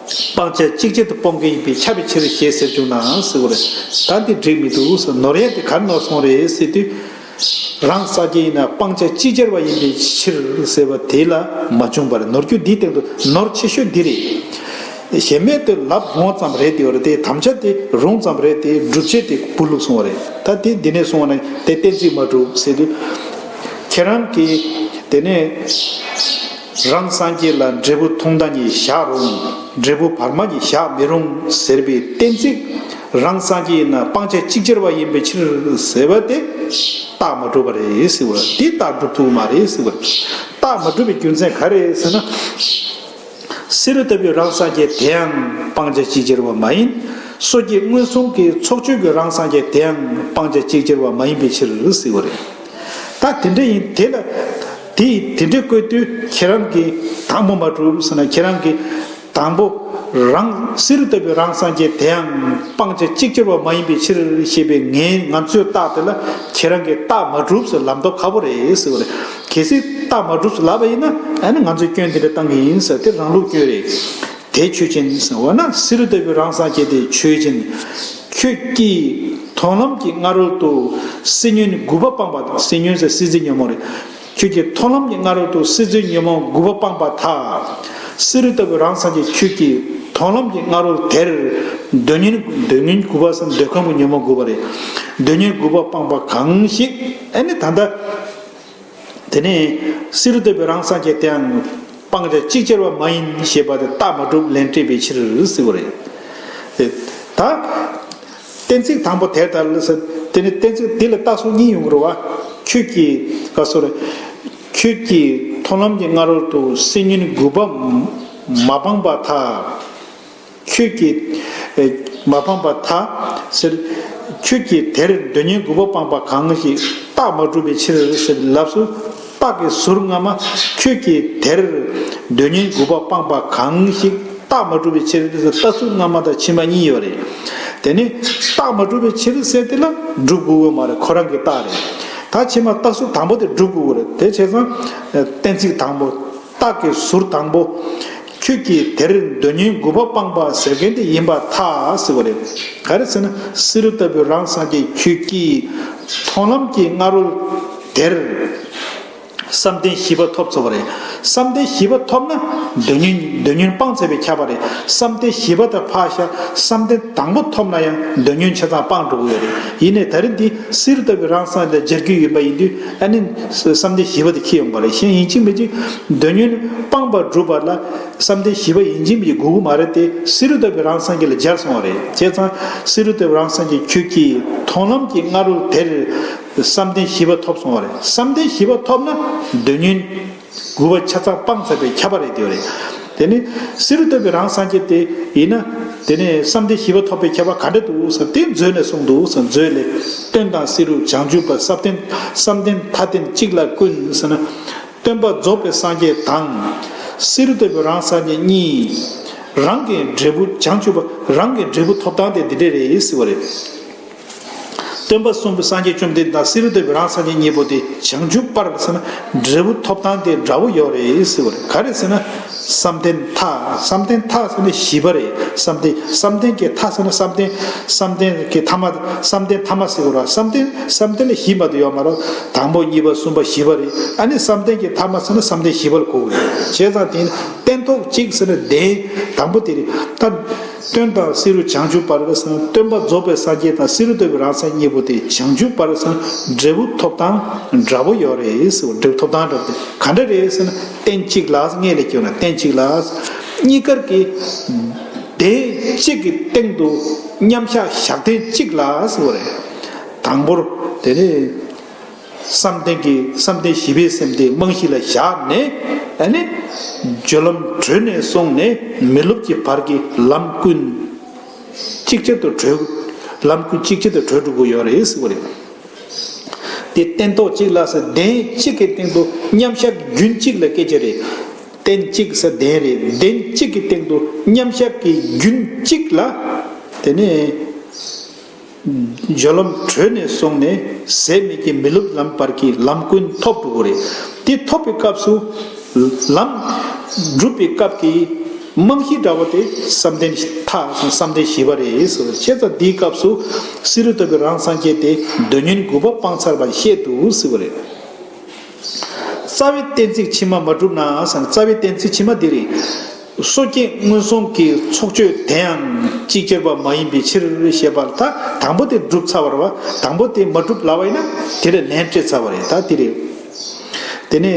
སྤང་བྱ་ཅིག་ཅར་དུ་སྤོང་མཁན་ཡིན་པས་ཁྱབ་པའི་ཕྱིར་ཞེས་ཟེར་བྱུང་ནའང་ཟེར་བ་རེད། ད་འདི་འགྲིག་མི་འདུག་ཟེར་ནོར་ཡ་དེ་ག་རེ་ནོར་སོང་རེད་ཟེར་དུས། རང་སངས་རྒྱས་ཡིན་ན་སྤང་བྱ་ཅིག་ཅར་བ་ཡིན་པའི་ཕྱིར་ཟེར་བ་དེ་ལ་མ་བྱུང་བར་ནོར་རྒྱུ་འདིའི་སྟེང་དུ་ནོར་ཆེ་ཤོས་འདི་རེད། གཞན་མེད་དུ་ལབ་རུང་བ་ཙམ་རེད་དེ་བ་རེད་དེ་དམ་བཅའ་དེ་རུང་ཙམ་རེད་དེ་སྒྲུབ་བྱེད་དེ་བུ་ལུག་སོང་བ་རེད། ད་དེ་འདི་ནས་སོང་བ་ན་དེ་གཏན་ཚིགས་མ་གྲུབ་ཟེར་དུས། ཁྱེད་རང་གིས་དེ་ནས་རང་སངས་རྒྱས་ལ་འབྲས་བུ་ཐོག་མཐའ་གཉིས་བཞག་རུང་འབྲས་བུ་བར་མ་གཉིས་བཞག་མི་རུང་ཟེར་བའི་གཏན་ཚིགས། རང་སངས་རྒྱས་ཡིན་ན་སྤང་བྱ་ཅིག་ཅར་བ་ཡིན་པའི་ཕྱིར་ཟེར་བ་དེ་རྟགས་མ་གྲུབ་པ་རེད་ཟེར་བ། འདི་རྟགས་གྲུབ་ཐུབ་མ་རེད་ཟེར་བ། རྟགས་མ་གྲུབ་པའི་རྒྱུ་མཚན་ག་རེ་ཟེར་ན། བསེ་རུ་ལྟ་བུའི་རང་སངས་རྒྱས་དེའང་སྤང་བྱ་ཅིག་ཅར་བ་མ་ཡིན། སོ་སྐྱེ་མངོན་སུམ་གྱི་ཚོགས་ཆོས་ཀྱི་རང་སངས་རྒྱས་དེའང་སྤང་བྱ་ཅིག་ཅར་བ་མ་ཡིན་པའི་ཕྱིར་ཟེར་བ་རེད། ད་དེ་འདྲ་ཡིན་དེ་ལ། དེ་དེ་འདྲ་བཀོད་དུས་ཁྱེད་རང་གིས་དང་པོ་མ་གྲུབ་ཟེར་ན་ཁྱེད་རང་གིས། དང་པོ། རང་བསེ་རུ་ལྟ་བུའི་རང་སངས་རྒྱས་དེའང་སྤང་བྱ་ཅིག་ཅར་བ་མ་ཡིན་པའི་ཕྱིར་ཞེས་པའི་ངའི་ང་ཚོའི་རྟགས་དེ་ལ་ཁྱེད་རང་གིས་རྟགས་མ་གྲུབ་ཟེར་ལབ་མདོག་ཁ་པོ་རེད་ཟེར་བ་རེད། གལ་སྲིད་རྟགས་མ་གྲུབ་ཟེར་ལབ་པ་ཡིན་ན་ཨ་ནི་ང་ཚོས་སྐྱོན་དེ་འདྲ་བཏང་གི་ཡིན་ཟེར་དེ་རང་ལུགས་སྐྱོན་རེད། དེ་ཆོས་ཅན། འོ་ན་བསེ་རུ་ལྟ་བུའི་རང་སངས་རྒྱས་དེ་ཆོས་ཅན། ཁྱོད་ཀྱིས་མཐོང་ལམ་གྱི་སྔ་རོལ་དུ་སྲིད་ཉོན་དགུ་པ་སྤངས་པ་དང་། སྲིད་ཉོན་ཟེར་སྲིད་རྩེ་ཉོན་མོངས་རེད། ཁྱོད་ཀྱིས་མཐོང་ལམ་གྱི་སྔ་རོལ་དུ་སྲིད་རྩེ་ཉོན་མོངས་དགུ་པ་སྤངས་པ་དག། བསེ་རུ་ལྟ་བུའི་རང་སངས་རྒྱས་ཁྱོད་ཀྱིས་མཐོང་ལམ་གྱི་སྔ་རོལ་དེར་འདོད་ཉོན། འདོད་ཉོན་དགུ་པ་ཟེར་འདོད་ཁམས་ཀྱི་ཉོན་མོངས་དགུ་པ་རེད། འདོད་ཉོན་དགུ་པ་སྤངས་པ་གང་ཞིག་ཨ་ནི་ད་ལྟ། དེ་ནས་བསེ་རུ་ལྟ་བུའི་རང་སངས་རྒྱས་དེའང་སྤང་བྱ་ཅིག་ཅར་བ་མ་ཡིན་ཞེས་པ་དེ་རྟགས་མ་གྲུབ་ལན་སྤྲད་པའི་ཕྱིར་ཟེར་བ་རེད། ད་གཏན་ཚིགས་དང་པོ་དེར་ལྟར་ལ་ཟེར། དེ་ནི་གཏན་ཚིགས་འདི་ལ་རྟགས་གསུམ་གཉིས་ཡོང་གི་རེད་བ། ཁྱོད་ཀྱིས་ག་སོ་རེད། ཁྱོད་ཀྱིས་མཐོང་ལམ་གྱི་སྔ་རོལ་དུ་སྲིད་ཉོན་དགུ་པ་མ་སྤངས་པ་དག། ཁྱོད་ཀྱིས་ཨེ་མ་སྤངས་པ་དག་ཟེར། ཁྱོད་ཀྱིས་དེར་འདོད་ཉོན་དགུ་པ་སྤངས་པ་གང་ཞིག་རྟགས་མ་གྲུབ་པའི་ཕྱིར་ཟེར་ལབ་སོ། རྟགས་ཀྱི་ཟུར་སྔ་མ། ཁྱོད་ཀྱིས་དེར་འདོད་ཉོན་དགུ་པ་སྤངས་པ་གང་ཞིག་རྟགས་མ་གྲུབ་པའི་ཕྱིར་ཟེར། རྟགས་ཟུར་སྔ་མ་དང་ཕྱི་མ་གཉིས་ཡོད་རེད། དེ་ནི་རྟགས་མ་གྲུབ་པའི་ཕྱིར་ཟེར་དེ་ལ་སྒྲུབ་དགོས་ཀྱི་མ་རེད། ཁོ་རང་གི་རྟགས་རེད། ད་ཕྱི་མ་རྟགས་ཟུར་དང་པོ་དེ་སྒྲུབ་དགོས་ཀྱི་རེད། དེ་བྱས་ཙང་གཏན་ཚིགས་དང་པོ། རྟགས་ཀྱི་ཟུར་དང་པོ། ཁྱོད་ཀྱིས་དེར་འདོད་ཉོན་དགུ་པ་སྤངས་པ་ཟེར་མཁན་དེ་ཡིན་པར་ཐལ་ཟེར་བ་རེད། ག་རེ་ཟེར་ན་བསེ་རུ་ལྟ་བུའི་རང་སངས་རྒྱས་ཁྱོད་ཀྱིས་མཐོང་ལམ་གྱི་སྔ་རོལ་དེར་བསམ་གཏན་བཞི་པ་ཐོབ་ཚར་བ་རེད། བསམ་གཏན་བཞི་པ་ཐོབ་ན་འདོད་ཉོན། འདོད་ཉོན་སྤངས་ཚར་བའི་ཁྱབ་པ་རེད། བསམ་གཏན་བཞི་པ་དང་ཕར་བཞག་བསམ་གཏན་དང་པོ་ཐོབ་ན་ཡང་འདོད་ཉོན་ཆ་ཚང་སྤངས་འགྲོ་གི་ཡོད་རེད། ཡིན་ནའི་ད་རེས་འདི་བསེ་རུ་ལྟ་བུའི་རང་སངས་རྒྱས་ལ་སྦྱར་རྒྱུ་ཡིན་པ་ཡིན་དུས་ཨ་ནི་བསམ་གཏན་བཞི་པ་དེ་ཁྱེར་ཡོང་བ་རེད། གཞན་ཡིན་གཅིག་མིན་གཅིག་འདོད་ཉོན་སྤངས་པར་སྒྲུབ་པ་ལ་བསམ་གཏན་བཞི་པ་ཡིན་གཅིག་མིན་གཅིག་དགོས་ཀྱི་མ་རེད་དེ། བསེ་རུ་ལྟ་བུའི་རང་སངས་རྒྱས་ལ་སྦྱར་སོང་བ་རེད། བྱས་ཙང་བསེ་རུ་ལྟ་བུའི་རང་སངས་རྒྱས་ཁྱོད་ཀྱིས་མཐོང་ལམ་གྱི་སྔ་རོལ་དེར་བསམ་གཏན་བཞི་པ་ཐོབ་སོང་བ་རེད། བསམ་གཏན་བཞི་པ་ཐོབ་ན་འདོད་ཉོན་དགུ་པ་ཆ་ཚང་སྤངས་ཚར་བའི་ཁྱབ་པ་རེད་དེ་རེད། དེ་ནི་བསེ་རུ་ལྟ་བུའི་རང་སངས་རྒྱས་དེ་ཡིན་ན། དེ་ནས་བསམ་གཏན་བཞི་པ་ཐོབ་པའི་ཁྱབ་པ་ག་འདྲ་འདུག་ཟེར་དེ་མཛོད་ནས་གསུངས་འདུག་ཟེར། མཛོད་ལས། སྟོན་དང་བསེ་རུ་བྱང་ཆུབ་པ། བསམ་གཏན། བསམ་གཏན་མཐའ་རྟེན་གཅིག་ལ་ཀུན་ཟེར་ན། སྟོན་པ་རྫོགས་པའི་སངས་རྒྱས་དང་། བསེ་རུ་ལྟ་བུའི་རང་སངས་རྒྱས་གཉིས། རང་གི་འབྲས་བུ་བྱང་ཆུབ་པ། རང་གི་འབྲས་བུ་ཐོབ་སྟངས་དེ་འདི་འདྲ་རེད་ཟེར་བ་རེད། སྟོན་པ་གསུམ་པོ་སངས་རྒྱས་བཅོམ་ལྡན་འདས་དང་བསེ་རུ་ལྟ་བུའི་རང་སངས་རྒྱས་གཉིས་པོ་དེ་བྱང་ཆུབ་པར་ཟེར་ན་འབྲས་བུ་ཐོབ་སྟངས་དེ་འདྲ་བོ་ཡོད་རེད་ཟེར་བ་རེད། ག་རེ་ཟེར་ན་བསམ་གཏན་མཐའ། བསམ་གཏན་མཐའ་ཟེར་ན་བཞི་པ་རེད། བསམ་གཏན། བསམ་གཏན་གྱི་མཐའ་ཟེར་ན་བསམ་གཏན། བསམ་གཏན་གྱི་ཐ་མ། བསམ་གཏན་ཐ་མ་ཟེར་བ་རེད། བསམ་གཏན། བསམ་གཏན་ལ་བཞི་མ་གཏོགས་ཡོད་མ་རེད། དང་པོ་གཉིས་པ་གསུམ་པ་བཞི་པ་རེད། ཨ་ནི་བསམ་གཏན་གྱི་ཐ་མ་ཟེར་ན་བསམ་གཏན་བཞི་པ་ལ་གོ་དགོས་རེད། བྱས་ཙང་དེ་ནི་སྟན་ཐོག་གཅིག་ཟེར་ན་གདན་དང་པོ་དེ་རེད། ད། སྟོན་དང་བསེ་རུ་བྱང་ཆུབ་བར་ཟེར་ན་སྟོན་པ་རྫོགས་པའི་སངས་རྒྱས་དང་བསེ་རུ་ལྟ་བུའི་རང་སངས་རྒྱས་གཉིས་པོ་དེ་བྱང་ཆུབ་བར་ཟེར་ན་འབྲས་བུ་ཐོབ་སྟངས་འདྲ་པོ་ཡོད་རེད་ཟེར་བ། འབྲས་བུ་ཐོབ་སྟངས་འདྲ་པོ་དེ་ག་འདྲ་རེད་ཟེར་ན་རྟེན་གཅིག་ལ། སྔོན་ལ་སྐྱོན་ན་རྟེན་གཅིག་ལ། གཉིས་ཀར་གྱི་གདན་གཅིག་གི་སྟེང་དུ་མཉམ་བཞག་བཞག་རྟེན་གཅིག་ལ་ཟེར་བ་རེད། དང་པོར་དེ་ནས། བསམ་གཏན་གྱི། བསམ་གཏན་བཞི་པའི་སེམས་དེ་རྨང་གཞི་ལ་བཞག་ནས། ཨ་ནི། སྦྱོར་ལམ་གྲོལ་ནས་བཟུང་ནས་མི་སློབ་ཀྱི་བར་གྱི་ལམ་ཀུན། ཅིག་ཅར་དུ་གྲོལ། ལམ་ཀུན་ཅིག་ཅར་དུ་གྲོལ་འགྲོ་གི་ཡོད་རེད་ཟེར་བ་རེད། དེ་སྟན་ཐོག་གཅིག་ལ་ཟེར་གདན་གཅིག་གི་སྟེང་དུ་མཉམ་བཞག་རྒྱུན་གཅིག་ལ་སྐད་ཆ་རེད། རྟེན་གཅིག་ཟེར་གདན་རེད། གདན་གཅིག་གི་སྟེང་དུ་མཉམ་བཞག་གི་རྒྱུན་གཅིག་ལ། དེ་ནས། སྦྱོར་ལམ་གྲོལ་ནས་བཟུང་ནས་ཟད་མེད་ཀྱི་མི་སློབ་ལམ་བར་གྱི་ལམ་ཀུན་ཐོབ་འགྲོ་གི་རེད། དེ་ཐོབ་པའི་སྐབས་སུ་ལམ་སྒྲུབ་པའི་སྐབས་ཀྱི་རྨང་གཞི་འདྲ་བོ་དེ་བསམ་གཏན་མཐའ། བསམ་གཏན་བཞི་པ་རེད་ཟེར་བ། བྱས་ཙང་འདིའི་སྐབས་སུ་བསེ་རུ་ལྟ་བུའི་རང་སངས་རྒྱས་དེ་འདོད་ཉོན་དགུ་པ་སྤངས་ཚར་བ་བཤད་འདུག་ཟེར་བ་རེད། རྩ་བའི་གཏན་ཚིགས་ཕྱི་མ་མ་གྲུབ་ན་ཟེར་ན། རྩ་བའི་གཏན་ཚིགས་ཕྱི་མ་འདི་རེད། སོ་སྐྱེ་མངོན་སུམ་གྱི་ཚོགས་ཆོས་དེའང་ཅིག་ཅར་བ་མ་ཡིན་པའི་ཕྱིར་ཞེས་པ་ལ། ད་དང་པོ་དེ་གྲུབ་ཚར་བ་རེད་བ། དང་པོ་དེ་མ་གྲུབ་ལབ་པ་ཡིན་ན་དེ་ལ་ལན་སྤྲད་ཚར་བ་རེད། ད་དེ་རེད། དེ་ནས་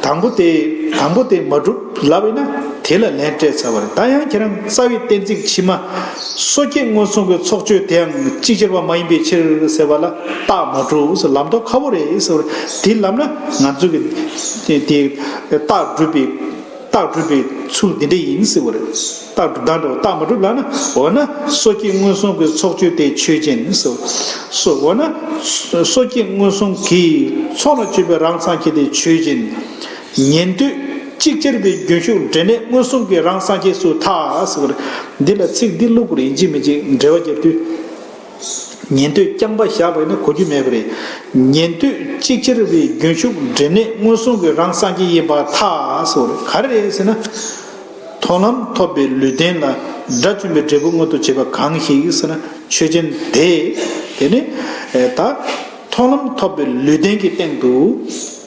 དང་པོ་དེ། དང་པོ་དེ་མ་གྲུབ་ལབ་པ་ཡིན་ན་དེ་ལ་ལན་སྤྲད་ཚར་བ་རེད། ད་ཡང་ཁྱེད་རང་རྩ་བའི་གཏན་ཚིགས་ཕྱི་མ། སོ་སྐྱེ་མངོན་སུམ་གྱི་ཚོགས་ཆོས་དེའང་ཅིག་ཅར་བ་མ་ཡིན་པའི་ཕྱིར་ཟེར་བ་ལ་རྟགས་མ་གྲུབ་ཟེར། ལམ་ཐོག་ཁ་པོ་རེད་ཟེར་བ་རེད། དེ་ལབ་ན་ང་ཚོ་གི་དེ་རྟགས་སྒྲུབ་པའི། རྟགས་སྒྲུབ་པའི་ཚུལ་འདི་འདྲ་ཡིན་ཟེར་བ་རེད། རྟགས་སྒྲུབ་དང་འདྲ་བ། རྟགས་མ་གྲུབ་ལབ་ན། འོ་ན་སོ་སྐྱེ་མངོན་སུམ་གྱི་ཚོགས་ཆོས་དེ་ཆོས་ཅན་ཟེར། སོ། འོ་ན་སོ་སྐྱེ་མངོན་སུམ་གྱི་ཚོགས་ལ་སྤྱོད་པའི་རང་སངས་རྒྱས་དེ་ཆོས་ཅན། ཉན་ཐོས་ཅིག་ཅར་བའི་རྒྱུན་ཞུགས་འབྲས་གནས་མངོན་སུམ་གྱི་རང་སངས་རྒྱས་སུ་ཐལ་ཟེར་བ་རེད། འདི་ལ་ཚིག་འདི་བླུག་དགོས་རེད། ཡིན་གཅིག་མིན་གཅིག་འགྲེལ་བ་རྒྱབ་དུས། ཉན་ཐོས་རྐྱང་པ་བཞག་པ་ཡིན་ན་གོ་རྒྱུ་མེད་པ་རེད། ཉན་ཐོས་ཅིག་ཅར་བའི་རྒྱུན་ཞུགས་འབྲས་གནས་མངོན་སུམ་གྱི་རང་སངས་རྒྱས་ཡིན་པར་ཐལ་ཟེར་བ་རེད། ག་རེ་རེད་ཟེར་ན། མཐོང་ལམ་ཐོབ་པའི་ལུས་རྟེན་ལ་དགྲ་བཅོམ་པའི་འབྲས་བུ་མངོན་དུ་བྱེད་པ་གང་ཞིག་ཟེར་ན། ཆོས་ཅན་དེ། དེ་ནི་ད་མཐོང་ལམ་ཐོབ་པའི་ལུས་རྟེན་གྱི་སྟེང་དུ།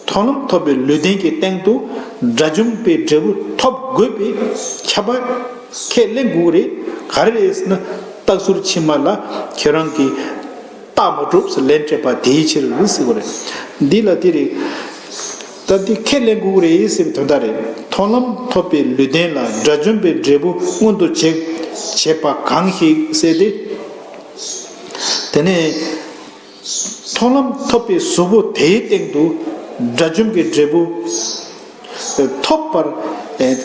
མཐོང་ལམ་ཐོབ་པའི་ལུས་རྟེན་གྱི་སྟེང་དུ་དགྲ་བཅོམ་པའི་འབྲས་བུ་ཐོབ་དགོས་པའི་ཁྱབ་པ་ཁས་ལེན་དགོས་རེད། ག་རེ་རེད་ཟེར་ན། རྟགས་ཟུར་ཕྱི་མ་ལ་ཁྱོད་རང་གིས་རྟགས་མ་གྲུབ་ཟེར་ལན་སྤྲད་པ་དེའི་ཕྱིར་ཟེར་བ་རེད། འདི་ལ་དེ་རེད། ད་འདི་ཁས་ལེན་དགོས་རེད་ཟེར་བའི་དོན་དག་རེད། མཐོང་ལམ་ཐོབ་པའི་ལུས་རྟེན་ལ་དགྲ་བཅོམ་པའི་འབྲས་བུ་མངོན་དུ་བྱེད་བྱེད་པ་གང་ཞིག་ཟེར་ཏེ། དེ་ནས་མཐོང་ལམ་ཐོབ་པའི་གཟུགས་པོ་དེའི་སྟེང་དུ་དགྲ་བཅོམ་གྱི་འབྲས་བུ་ཐོབ་པར་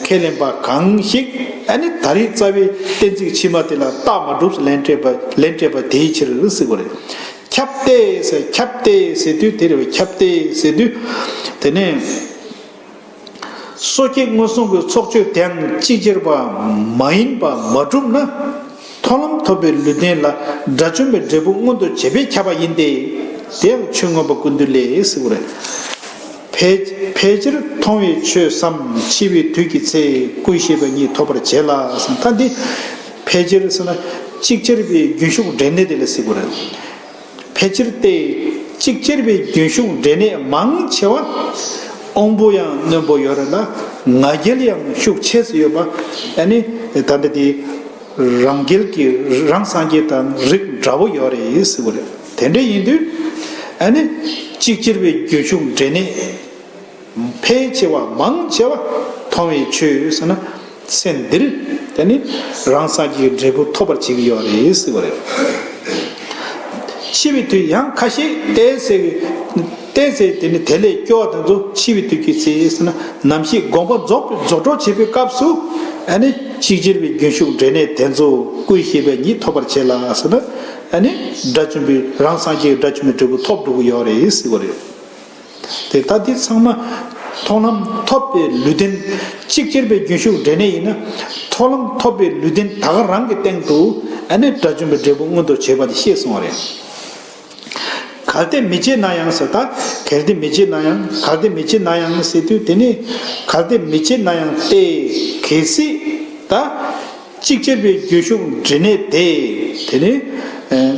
ཁས་ལེན་པ་གང་ཞིག་ཨ་ནི་ད་རེས་རྩ་བའི་གཏན་ཚིགས་ཕྱི་མ་དེ་ལ་རྟགས་མ་གྲུབ་ལན་སྤྲད་པ་ལན་སྤྲད་པ་དེའི་ཕྱིར་ཟེར་དགོས་རེད། ཁྱབ་སྟེ་ཟེར། ཁྱབ་སྟེ་ཟེར་དུས་དེ་རེད་བ། ཁྱབ་སྟེ་ཟེར་དུས་དེ་ནས། སོ་སྐྱེ་མངོན་སུམ་གྱི་ཚོགས་ཆོས་དེའང་ཅིག་ཅར་བ་མ་ཡིན་པ་མ་གྲུབ་ན། མཐོང་ལམ་ཐོབ་པའི་ལུས་རྟེན་ལ་དགྲ་བཅོམ་པའི་འབྲས་བུ་མངོན་དུ་བྱེད་པས་ཁྱབ་པ་ཡིན་ཏེ། དེ་ཡང་ཆོས་མངོན་པ་ཀུན་བཏུས་ལས་ཟེར་བ་རེད། ཕལ་ཕལ་ཆེར་མཐོང་བའི་ཆོས་སམ་འཆི་བའི་དུས་ཀྱི་ཚེ་ཀུན་ཤེས་པ་ཉིད་ཐོབ་པར་བྱེད་ལ་ཟེར། ད་འདི་ཕལ་ཆེར་ཟེར་ན་ཅིག་ཅར་བའི་རྒྱུན་ཞུགས་འབྲས་གནས་དེ་ལ་ཟེར་བ་རེད། ཕལ་ཆེར་ཏེ། ཅིག་ཅར་བའི་རྒྱུན་ཞུགས་འབྲས་གནས་མང་ཆེ་བ། དབང་པོ་ཡང་རྣོན་པོ་ཡོད་རེད་ལ། ང་རྒྱལ་ཡང་ཤུགས་ཆེ་སུ་ཡོད་པ། ཨ་ནི་ད་ལྟ་དེ་རང་རྒྱལ་གྱི་རང་སངས་རྒྱས་དང་རིགས་འདྲ་བོ་ཡོད་རེད་ཟེར་བ་རེད། དེ་འདྲ་ཡིན་དུས་ཨ་ནི་ཅིག་ཅར་བའི་རྒྱུན་ཞུགས་འབྲས་གནས། ཕལ་ཆེ་བ་མང་ཆེ་བ་མཐོང་བའི་ཆོས་ཟེར་ན། ཚེ་འདིར་དེ་ནི་རང་སངས་རྒྱས་ཀྱི་འབྲས་བུ་ཐོབ་པར་བྱེད་ཀྱི་ཡོད་རེད་ཟེར་བ་རེད། འཆི་བའི་དུས་ཡང་ཁ་ཤས་ཏེ་ཟེར་ཏེ་ཟེར་དེ་ནི་དེ་ལས་སྐྱོ་བ་དེ་ཚོ་འཆི་བའི་དུས་ཀྱི་ཚེ་ཟེར་ན། ནམ་ཞིག་དགོངས་པ་རྫོགས་རྫོགས་སྤྲོད་བྱེད་པའི་སྐབས་སུ་ཨ་ནི་ཅིག་ཅར་བའི་རྒྱུན་ཞུགས་འབྲས་གནས་དེ་ཚོ་ཀུན་ཤེས་པ་ཉིད་ཐོབ་པར་བྱེད་ལ་ཟེར་ན། ཨ་ནི་དགྲ་བཅོམ་པའི་རང་སངས་རྒྱས་ཀྱི་དགྲ་བཅོམ་པའི་འབྲས་བུ་ཐོབ་འགྲོ་གི་ཡོད་རེད་ཟེར་བ་རེད། དེ་ལྟ་དེ་ཚང་མ་མཐོང་ལམ་ཐོབ་པའི་ལུས་རྟེན། ཅིག་ཅར་བའི་རྒྱུན་ཞུགས་འབྲས་གནས་ཡིན་ན། མཐོང་ལམ་ཐོབ་པའི་ལུས་རྟེན་ད་ག་རང་གི་སྟེང་དུ་ཨ་ནི་དགྲ་བཅོམ་པའི་འབྲས་བུ་མངོན་དུ་བྱེད་པ་དེ་ཤེས་སོང་བ་རེད། གལ་ཏེ་མི་བྱེད་ན་ཡང་ཟེར། ད་གལ་ཏེ་མི་བྱེད་ན་ཡང་། གལ་ཏེ་མི་བྱེད་ན་ཡང་ཟེར་དུས་དེ་ནི་གལ་ཏེ་མི་བྱེད་ན་ཡང་སྟེ། གལ་སྲིད་ད་ཅིག་ཅར་བའི་རྒྱུན་ཞུགས་འབྲས་གནས་དེ། དེ་ནི་ཨ།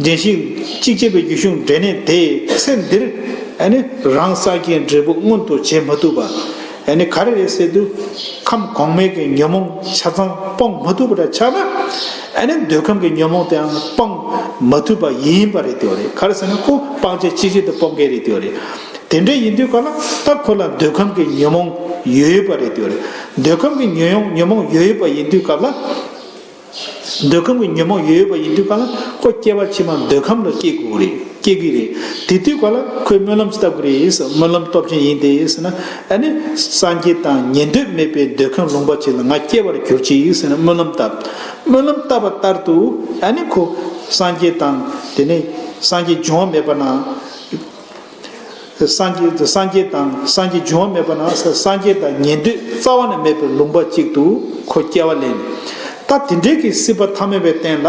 བདེན་བཞི་གཅིག་བྱེད་པའི་རྒྱུ་གཞུང་འབྲས་གནས་དེས་ཚེ་འདིར་ཨ་ནི་རང་སངས་རྒྱས་འབྲས་བུ་མངོན་དུ་བྱེད་མ་ཐུབ་པ། ཨ་ནི་ག་རེ་རེད་ཟེར་དུས། ཁམས་གོང་མའི་གི་ཉོན་མོངས་ཆ་ཚང་སྤོང་མ་ཐུབ་པ་འདྲ་ཆགས་ན། ཨ་ནི་འདོད་ཁམས་ཀྱི་ཉོན་མོངས་དེའང་སྤང་མ་ཐུབ་པ་ཡིན་པ་རེད་དེ་བ་རེད། ག་རེ་ཟེར་ན་ཁོ་སྤང་བྱ་ཅིག་ཅར་དུ་སྤོང་མཁན་རེད་དེ་བ་རེད། དེ་འདྲ་ཡིན་དུས་ག་ལ་ད་ཁོ་ལ་འདོད་ཁམས་ཀྱི་ཉོན་མོངས་ཡོད་པ་རེད་དེ་བ་རེད། འདོད་ཁམས་ཀྱི་ཉོན་ཉོན་མོངས་ཡོད་པ་ཡིན་དུས་ག་ལ། འདོད་ཁམས་ཀྱི་ཉོན་མོངས་ཡོད་པ་ཡིན་དུས་གང་ལ་ཁོ་སྐྱེ་བ་ཕྱི་མ་འདོད་ཁམས་ལ་སྐྱེ་དགོས་རེད། སྐྱེ་གི་རེད། དེ་དུས་གང་ལ་ཁོས་སྨོན་ལམ་ཅིག་བཏབ་གི་རེད་ཟེར། སྨོན་ལམ་སྟོབས་ཆེན་ཡིན་ཏེ་ཟེར་ན། ཨ་ནི་སངས་རྒྱས་དང་ཉན་ཐོས་མེད་པའི་འདོད་ཁམས་ལུང་པ་ཅིག་ལ་ང་སྐྱེ་བར་གྱུར་ཅིག་ཟེར་ན་སྨོན་ལམ་བཏབ། སྨོན་ལམ་བཏབ་པ་ལྟར་དུ་ཨ་ནི་ཁོ་སངས་རྒྱས་དང་དེ་ནས་སངས་རྒྱས་འབྱུང་བ་མེད་པ་ན། སངས་རྒྱས་སངས་རྒྱས་དང་སངས་རྒྱས་འབྱུང་བ་མེད་པ་ན་སངས་རྒྱས་དང་ཉན་ཐོས་རྩ་བ་ནས་མེད་པའི་ལུང་པ་གཅིག་ཏུ་ཁོ་སྐྱེ་བ་ལེན། ད་དེ་འདྲའི་གི་སྲིད་པ་ཐ་མལ་པའི་སྟེང་ལ་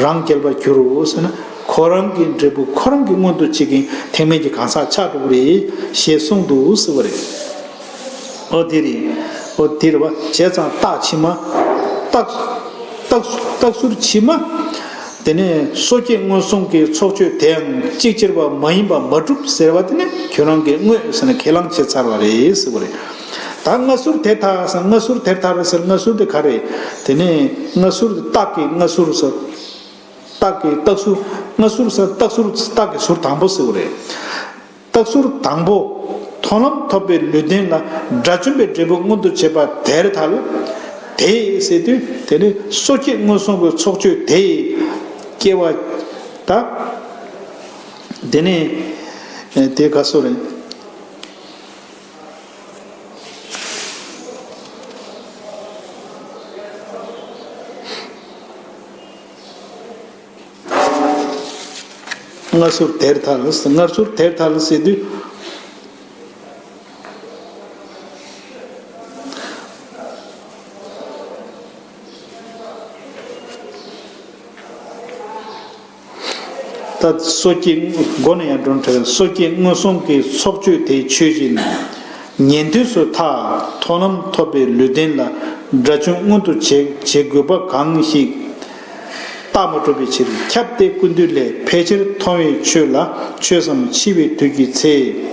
རང་རྒྱལ་བར་འགྱུར་རོ་ཟེར་ན། ཁོ་རང་གི་འབྲས་བུ་ཁོ་རང་གིས་མངོན་དུ་བྱེད་མཁན་ཐེག་དམན་གྱི་གང་ཟག་ཆགས་འགྲོ་གི་རེད་ཞེས་གསུངས་འདུག་ཟེར་བ་རེད། ཨོ་དེ་རེད། ཨོ་དེ་རེད་བ། བྱས་ཙང་རྟགས་ཕྱི་མ། རྟགས་རྟགས་རྟགས་ཟུར་ཕྱི་མ། དེ་ནས་སོ་སྐྱེ་མངོན་སུམ་གྱི་ཚོགས་ཆོས་དེའང་ཅིག་ཅར་བ་མ་ཡིན་པ་མ་གྲུབ་ཟེར་བ་དེ་ནི་ཁྱོད་རང་གིས་དངོས་ཟེར་ནས་ཁས་བླངས་བྱས་ཚར་བ་རེད་ཟེར་བ་རེད། ད་མངའ་ཟུར་དེར་ཐལ་ཟེར། མངའ་ཟུར་དེར་ཐལ་ཟེར། མངའ་ཟུར་དེ་ག་རེད། དེ་ནས་མངའ་ཟུར་དེ་རྟགས་ཀྱི་མངའ་ཟུར་ཟེར། རྟགས་ཀྱི་རྟགས་ཟུར། མངའ་ཟུར་ཟེར་རྟགས་ཟུར་རྟགས་ཀྱི་ཟུར་དང་པོ་ཟེར་བ་རེད། རྟགས་ཟུར་དང་པོ། མཐོང་ལམ་ཐོབ་པའི་ལུས་རྟེན་ལ་དགྲ་བཅོམ་པའི་འབྲས་བུ་མངོན་དུ་བྱེད་པ་དེར་ཐལ། དེ་ཟེར་དུས་དེ་ནི་སོ་སྐྱེ་མངོན་སུམ་གྱི་ཚོགས་ཆོས་དེ་སྐྱེ་བ་དང་། དེ་ནི་དེ་ག་སོ་རེད། མངའ་ཟུར་དེར་ཐལ། མངའ་ཟུར་དེར་ཐལ་ཟེར་དུས། ད་སོ་སྐྱེ་མགོ་ནས་ཡར་འགྲོ་འཕྲལ་སོ་སྐྱེ་མངོན་སུམ་གྱི་ཚོགས་ཆོས་དེ་ཆོས་ཅན། ཉན་ཐོས་སུ་ཐལ། མཐོང་ལམ་ཐོབ་པའི་ལུས་རྟེན་ལ་དགྲ་བཅོམ་མངོན་དུ་བྱེད་བྱེད་དགོས་པ་གང་ཞིག་རྟག་མ་གྲུབ་པའི་ཕྱིར། ཁྱབ་སྟེ་ཀུན་བཏུས་ལས། ཕལ་ཆེར་མཐོང་བའི་ཆོས་ལ་ཆོས་སམ། འཆི་བའི་དུས་ཀྱི་ཚེ།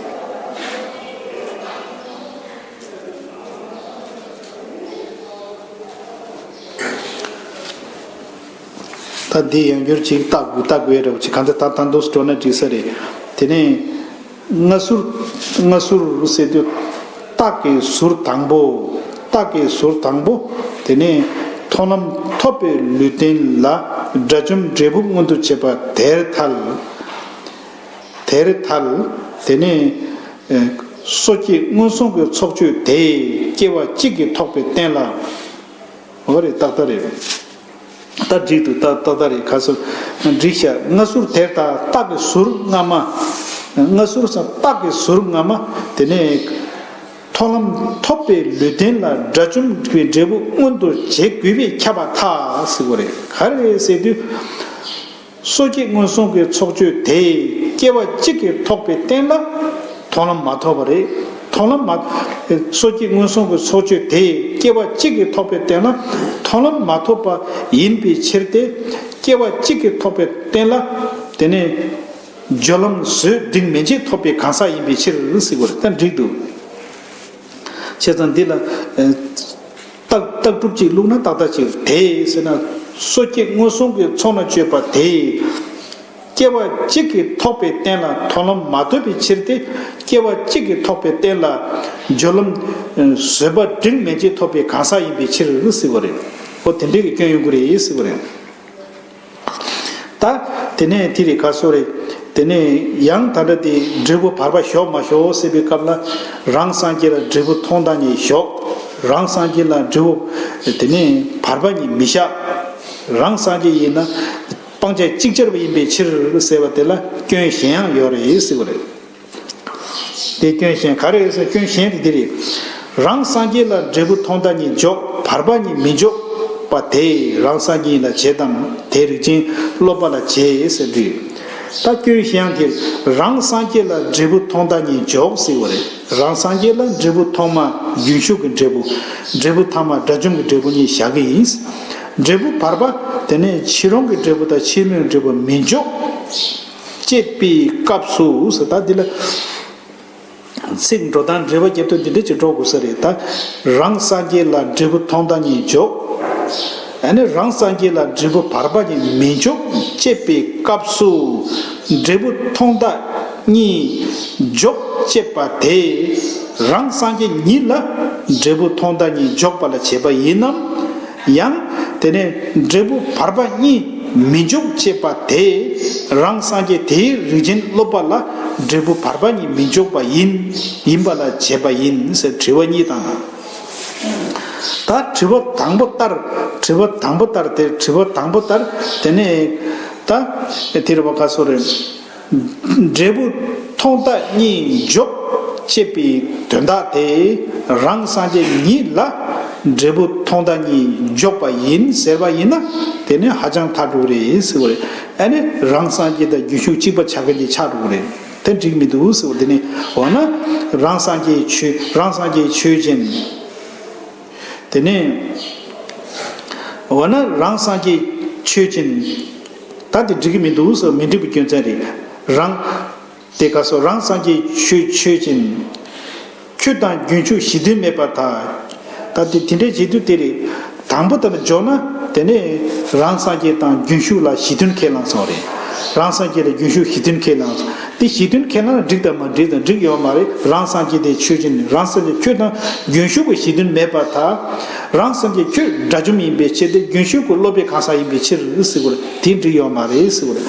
ད་འདི་ཡང་བསྐྱར་ཅིག་བརྟག་དགོས་བརྟག་དགོས་ཡ་འདྲ་པོ་ཅིག་གང་ལྟར་ད་ད་འདུག་སེ་འགྲོ་ན་འགྲིག་ས་རེད། དེ་ནས་མངའ་གསོལ། མངའ་གསོལ་ཟེར་དུས་རྟགས་ཀྱི་ཟུར་དང་པོ། རྟགས་ཀྱི་ཟུར་དང་པོ། དེ་ནས་མཐོང་ལམ་ཐོབ་པའི་ལུས་རྟེན་ལ་དགྲ་བཅོམ་འབྲས་བུ་མངོན་དུ་བྱེད་པ་དེར་ཐལ། དེར་ཐལ། དེ་ནས་ཨེ། སོ་སྐྱེ་མངོན་སུམ་གྱི་ཚོགས་ཆོས་དེ་སྐྱེ་བ་གཅིག་གིས་ཐོགས་པའི་རྟེན་ལ། འོ་རེད། ཏག་ཏག་རེད། ད་འགྲིག་འདུག་ད་ཏག་ཏག་རེད། ཁ་སང་འགྲིག་ཤག་མངའ་གསོལ་དེར་ཐལ། རྟགས་ཀྱི་ཟུར་སྔ་མ། མངའ་གསོལ་སམ་རྟགས་ཀྱི་ཟུར་སྔ་མ། དེ་ནས་མཐོང་ལམ་ཐོབ་པའི་ལུས་རྟེན་ལ་དགྲ་བཅོམ་གྱི་འབྲས་བུ་མངོན་དུ་བྱེད་དགོས་པས་ཁྱབ་པར་ཐལ་ཟེར་གྱི་རེད། ག་རེ་རེད་ཟེར་དུས། སོ་སྐྱེ་མངོན་སུམ་གྱི་ཚོགས་ཆོས་དེ་སྐྱེ་བ་གཅིག་གིས་ཐོགས་པའི་རྟེན་ལ་མཐོང་ལམ་མ་ཐོབ་པ་རེད། མཐོང་ལམ་མ། སོ་སྐྱེ་མངོན་སུམ་གྱི་ཚོགས་ཆོས་དེ་སྐྱེ་བ་གཅིག་གིས་ཐོགས་པའི་རྟེན་ལ་མཐོང་ལམ་མ་ཐོབ་པ་ཡིན་པའི་ཕྱིར་ཏེ། སྐྱེ་བ་གཅིག་གིས་ཐོགས་པའི་རྟེན་ལ། དེ་ནས་སྦྱོར་ལམ་བཟོད་འབྲིང་མན་ཆད་ཐོབ་པའི་གང་ཟག་ཡིན་པའི་ཕྱིར་ཟེར་གྱི་རེད། ད་འགྲིག་འདུག་བྱས་ཙང་འདི་ལ་ཨ། རྟགས་རྟགས་གྲུབ་ཅིག་བླུགས་ན་ཏག་ཏག་ཅིག་དེ་ཟེར་ན། སོ་སྐྱེ་མངོན་སུམ་གྱི་ཚོགས་ན་སྤྱོད་པ་དེ། སྐྱེ་བ་གཅིག་གིས་ཐོགས་པའི་རྟེན་ལ་མཐོང་ལམ་མ་ཐོབ་པའི་ཕྱིར་ཏེ། སྐྱེ་བ་གཅིག་གིས་ཐོགས་པའི་རྟེན་ལ་སྦྱོར་ལམ་བཟོད་པ་འབྲིང་མན་ཆད་ཐོབ་པའི་གང་ཟག་ཡིན་པའི་ཕྱིར་ཟེར་བ་རེད། འོ་དེ་འདྲའི་གི་སྐྱོན་ཡོང་གི་རེད་ཟེར་བ་རེད། ད་དེ་ནས་དེ་རེད། ག་སོ་རེད། དེ་ནས་ཡང་ད་ལྟ་དེ་འབྲས་བུ་བར་པ་ཞོག་མ་ཞོག་ཟེར་བའི་སྐབས་ལ་རང་སངས་རྒྱས་ལ་འབྲས་བུ་མཐོང་དང་གཉིས་ཞོག་རང་སངས་རྒྱས་ལ་འབྲས་བུ་དེ་ནས་བར་པ་གཉིས་མི་བཞག་རང་སངས་རྒྱས་ཡིན་ན་སྤང་བྱ་ཅིག་ཅར་བ་ཡིན་པའི་ཕྱིར་ཟེར་བ་དེ་ལ་སྐྱོན་གཞན་ཡང་ཡོད་རེད་ཟེར་བ་རེད། དེ་སྐྱོན་གཞན་ག་རེ་རེད་ཟེར། སྐྱོན་གཞན་དེ་འདི་རེད། རང་སངས་རྒྱས་ལ་འབྲས་བུ་མཐོང་དང་གཉིས་འཇོག་བར་པ་གཉིས་མི་འཇོག་པ་དེ་རང་སངས་རྒྱས་ལ་བྱེད་དམ། དེ་རིགས་ཅན་སློབ་པ་ལ་བྱེད་ཟེར་དུས། ད་སྐྱོན་གཞན་དེ་རང་སངས་རྒྱས་ལ་འབྲས་བུ་མཐོང་དང་གཉིས་འཇོག་ཟེར་བ་རེད། རང་སངས་རྒྱས་ལ་འབྲས་བུ་ཐོག་མ་རྒྱུན་ཞུགས་ཀྱི་འབྲས་བུ། འབྲས་བུ་ཐ་མ་དགྲ་བཅོམ་གྱི་འབྲས་བུ་གཉིས་བཞག་གི་ཡིན། འབྲས་བུ་བར་པ་དེ་ནས་ཕྱི་རོལ་གྱི་འབྲས་བུ་དང་ཕྱི་མོའི་འབྲས་བུ་མི་འཇོག་ཅེས་པའི་སྐབས་སུ་ཟེར། ད་འདི་ལ། ཚིག་འགྲོ་སྟངས་འགྲེལ་པ་རྒྱབ་དུས་འདི་འདྲ་ཅིག་འགྲོ་དགོས་ས་རེད། ད་རང་སངས་རྒྱས་ལ་འབྲས་བུ་མཐོང་དང་གཉིས་འཇོག་ཨ་ནི་རང་སངས་རྒྱས་ལ་འབྲས་བུ་བར་པ་གཉིས་མི་འཇོག་ཅེས་པའི་སྐབས་སུ། འབྲས་བུ་མཐོང་དང་གཉིས་འཇོག་ཅེས་པ་དེ་རང་སངས་རྒྱས་ཉིད་ལ་འབྲས་བུ་མཐོང་དང་གཉིས་འཇོག་པ་ལ་བྱེད་པ་ཡིན་ནམ། ཡང་དེ་ནས་འབྲས་བུ་བར་པ་གཉིས་མི་འཇོག་ཅེས་པ་དེ་རང་སངས་རྒྱས་དེའི་རིགས་ཅན་སློབ་པ་ལ་འབྲས་བུ་བར་པ་གཉིས་མི་འཇོག་པ་ཡིན་ཡིན་པ་ལ་བྱེད་པ་ཡིན་ཟེར་དྲི་བ་གཉིས་དང་། ད་དྲི་བ་དང་པོ་ལྟར། དྲི་བ་དང་པོ་ལྟར་དེ་དྲི་བ་དང་པོ་ལྟར་དེ་ནས་ད་དེ་རེད་པ། ག་སོ་རེད། འབྲས་བུ་མཐོང་དང་གཉིས་འཇོག་ཅེས་པའི་དོན་དག་དེ་རང་སངས་རྒྱས་ཉིད་ལ་འབྲས་བུ་མཐོང་དང་གཉིས་འཇོག་པ་ཡིན་ཟེར་བ་ཡིན་ན་དེ་ནི་ཧ་ཅང་ཐལ་འགྲོ་གི་རེད་ཟེར་བ་རེད། ཨ་ནི་རང་སངས་རྒྱས་དང་རྒྱུན་ཞུགས་གཅིག་པ་ཆགས་མཁན་གྱི་ཆགས་འགྲོ་གི་རེད། དེ་འགྲིག་མི་འདུག་ཟེར་བ་དེ་ནི་འོ་ན་རང་སངས་རྒྱས་ཆོས་རང་སངས་རྒྱས་ཆོས་ཅན། དེ་ནས་འོ་ན་རང་སངས་རྒྱས་ཆོས་ཅན། ད་དེ་འགྲིག་གི་མི་འདུག་ཟེར། མི་འགྲིག་པའི་རྒྱུ་མཚན་རེད། རང་དེ་ག་སོ་རང་སངས་རྒྱས་ཆོས་ཆོས་ཅན། ཁྱོད་དང་རྒྱུན་ཞུགས་གཞི་མཐུན་མེད་པར་ཐལ། ད་དེ་དེ་འདྲའི་བྱེད་དུས་དེ་རེད། དང་པོ་དེ་ལ་འཇོག་ན་དེ་ནས་རང་སངས་རྒྱས་དང་རྒྱུན་ཞུགས་ལ་གཞི་མཐུན་ཁས་བླངས་སོང་རེད། རང་སངས་རྒྱས་ལ་རྒྱུན་ཞུགས་གཞི་མཐུན་ཁས་བླངས་སོང་། དེ་གཞི་མཐུན་ཁས་བླངས་ན་འགྲིག་དང་མ་འགྲིག་དང་འགྲིག་ཡོད་མ་རེད། རང་སངས་རྒྱས་དེ་ཆོས་ཅན། རང་སངས་རྒྱས་ཁྱོད་དང་རྒྱུན་ཞུགས་ཀྱི་གཞི་མཐུན་མེད་པར་ཐལ། རང་སངས་རྒྱས་ཁྱོད་དགྲ་བཅོམ་ཡིན་པའི་ཕྱིར་ཏེ་རྒྱུན་ཞུགས་ཀྱི་སློབ་པའི་གང་ཟག་ཡིན་པའི་ཕྱིར་ཟེར་བ་རེད། དེ་འགྲིག་ཡོད་མ་རེད་ཟེར་བ་རེད།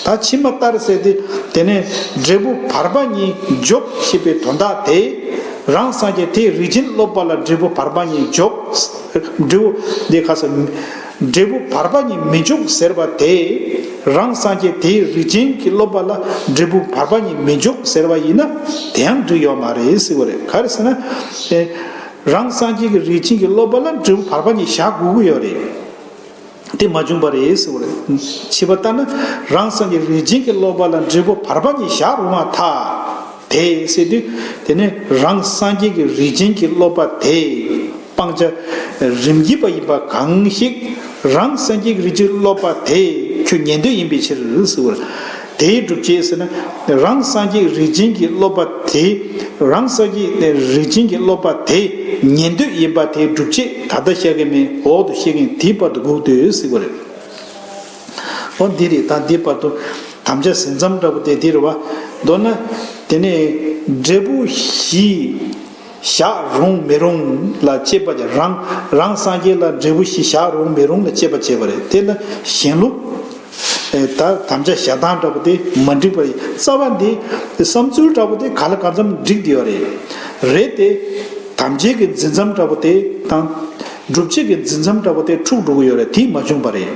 ད་ཕྱི་མ་ལྟར་ཟེར་ཏེ་དེ་ནས་འབྲས་བུ་བར་པ་གཉིས་འཇོག་ཞེས་པའི་དོན་དག་དེ་རང་སངས་རྒྱས་དེའི་རིགས་ཅན་སློབ་པ་ལ་འབྲས་བུ་བར་པ་གཉིས་འཇོག་འབྲས་བུ་འདི་ག་ས། འབྲས་བུ་བར་པ་གཉིས་མི་འཇོག་ཟེར་བ་དེ་རང་སངས་རྒྱས་དེའི་རིགས་ཅན་གྱི་སློབ་པ་ལ་འབྲས་བུ་བར་པ་གཉིས་མི་འཇོག་ཟེར་བ་ཡིན་ན་དེ་ཡང་འགྲིག་ཡོད་མ་རེད་ཟེར་བ་རེད། ག་རེ་ཟེར་ན། རང་སངས་རྒྱས་ཀྱི་རིགས་ཅན་གྱི་སློབ་པ་ལ་འབྲས་བུ་བར་པ་གཉིས་བཞག་དགོས་ཀྱི་ཡོད་རེད། དེ་མ་བྱུང་བ་རེད་ཟེར་བ་རེད། ཕྱི་པ་ལྟར་ན་རང་སངས་རྒྱས་རིགས་ཅན་གྱི་སློབ་པ་ལ་འབྲས་བུ་བར་པ་གཉིས་བཞག་རུང་བ་ཐལ། དེ་ཟེར་དུས། དེ་ནི་རང་སངས་རྒྱས་ཀྱི་རིགས་ཅན་གྱི་སློབ་པ་དེ་སྤང་བྱ་རིམ་གྱིས་པ་ཡིན་པ་གང་ཞིག་རང་སངས་རྒྱས་ཀྱི་རིགས་ཅན་སློབ་པ་དེ་ཁྱོད་ཉན་ཐོས་ཡིན་པའི་ཕྱིར་ཟེར་བ། དེའི་སྒྲུབ་བྱེད་ཟེར་ན། རང་སངས་རྒྱས་རིགས་ཅན་གྱི་སློབ་པ་དེ། རང་སངས་རྒྱས་རིགས་ཅན་གྱི་སློབ་པ་དེ་ཉན་ཐོས་ཡིན་པ་དེའི་སྒྲུབ་བྱེད་ད་ལྟ་བཤད་མཁན་མིན་འོག་ཏུ་བཤད་མཁན་དེའི་བར་དུ་དགོས་འདུག་ཟེར་བ་རེད། འོ་འདི་རེད། ད་འདི་བར་དུ་དམ་བཅའ་ཟིན་མཚམས་འདྲ་པོ་དེ་འདི་རེད་བ། མདོར་ན། དེ་ནས་འབྲས་བུ་བཞི་བཞག་རུང་མི་རུང་ལ་དཔྱད་པ་བྱས། རང་རང་སངས་རྒྱས་ལ་འབྲས་བུ་བཞི་བཞག་རུང་མི་རུང་ལ་དཔྱད་པ་བྱས་པ་རེད། དེ་ལ་གཞན་ལུགས་ད་དམ་བཅའ་བཞག་སྟངས་འདྲ་པོ་དེ་མ་འགྲིག་པ་རེད། རྩ་བ་འདི་བསམ་ཚུལ་འདྲ་པོ་དེ་ག་ལ་གང་འཚམ་འགྲིག་བསྡད་ཡོད་རེད། རེད་དེ། དམ་བཅའ་གི་འཛིན་མཚམས་འདྲ་པོ་དེ་དང་། སྒྲུབ་བྱེད་ཀྱི་འཛིན་མཚམས་འདྲ་པོ་དེ་འཁྲུག་འགྲོ་གི་ཡོད་རེད། དེ་མ་བྱུང་བ་རེད།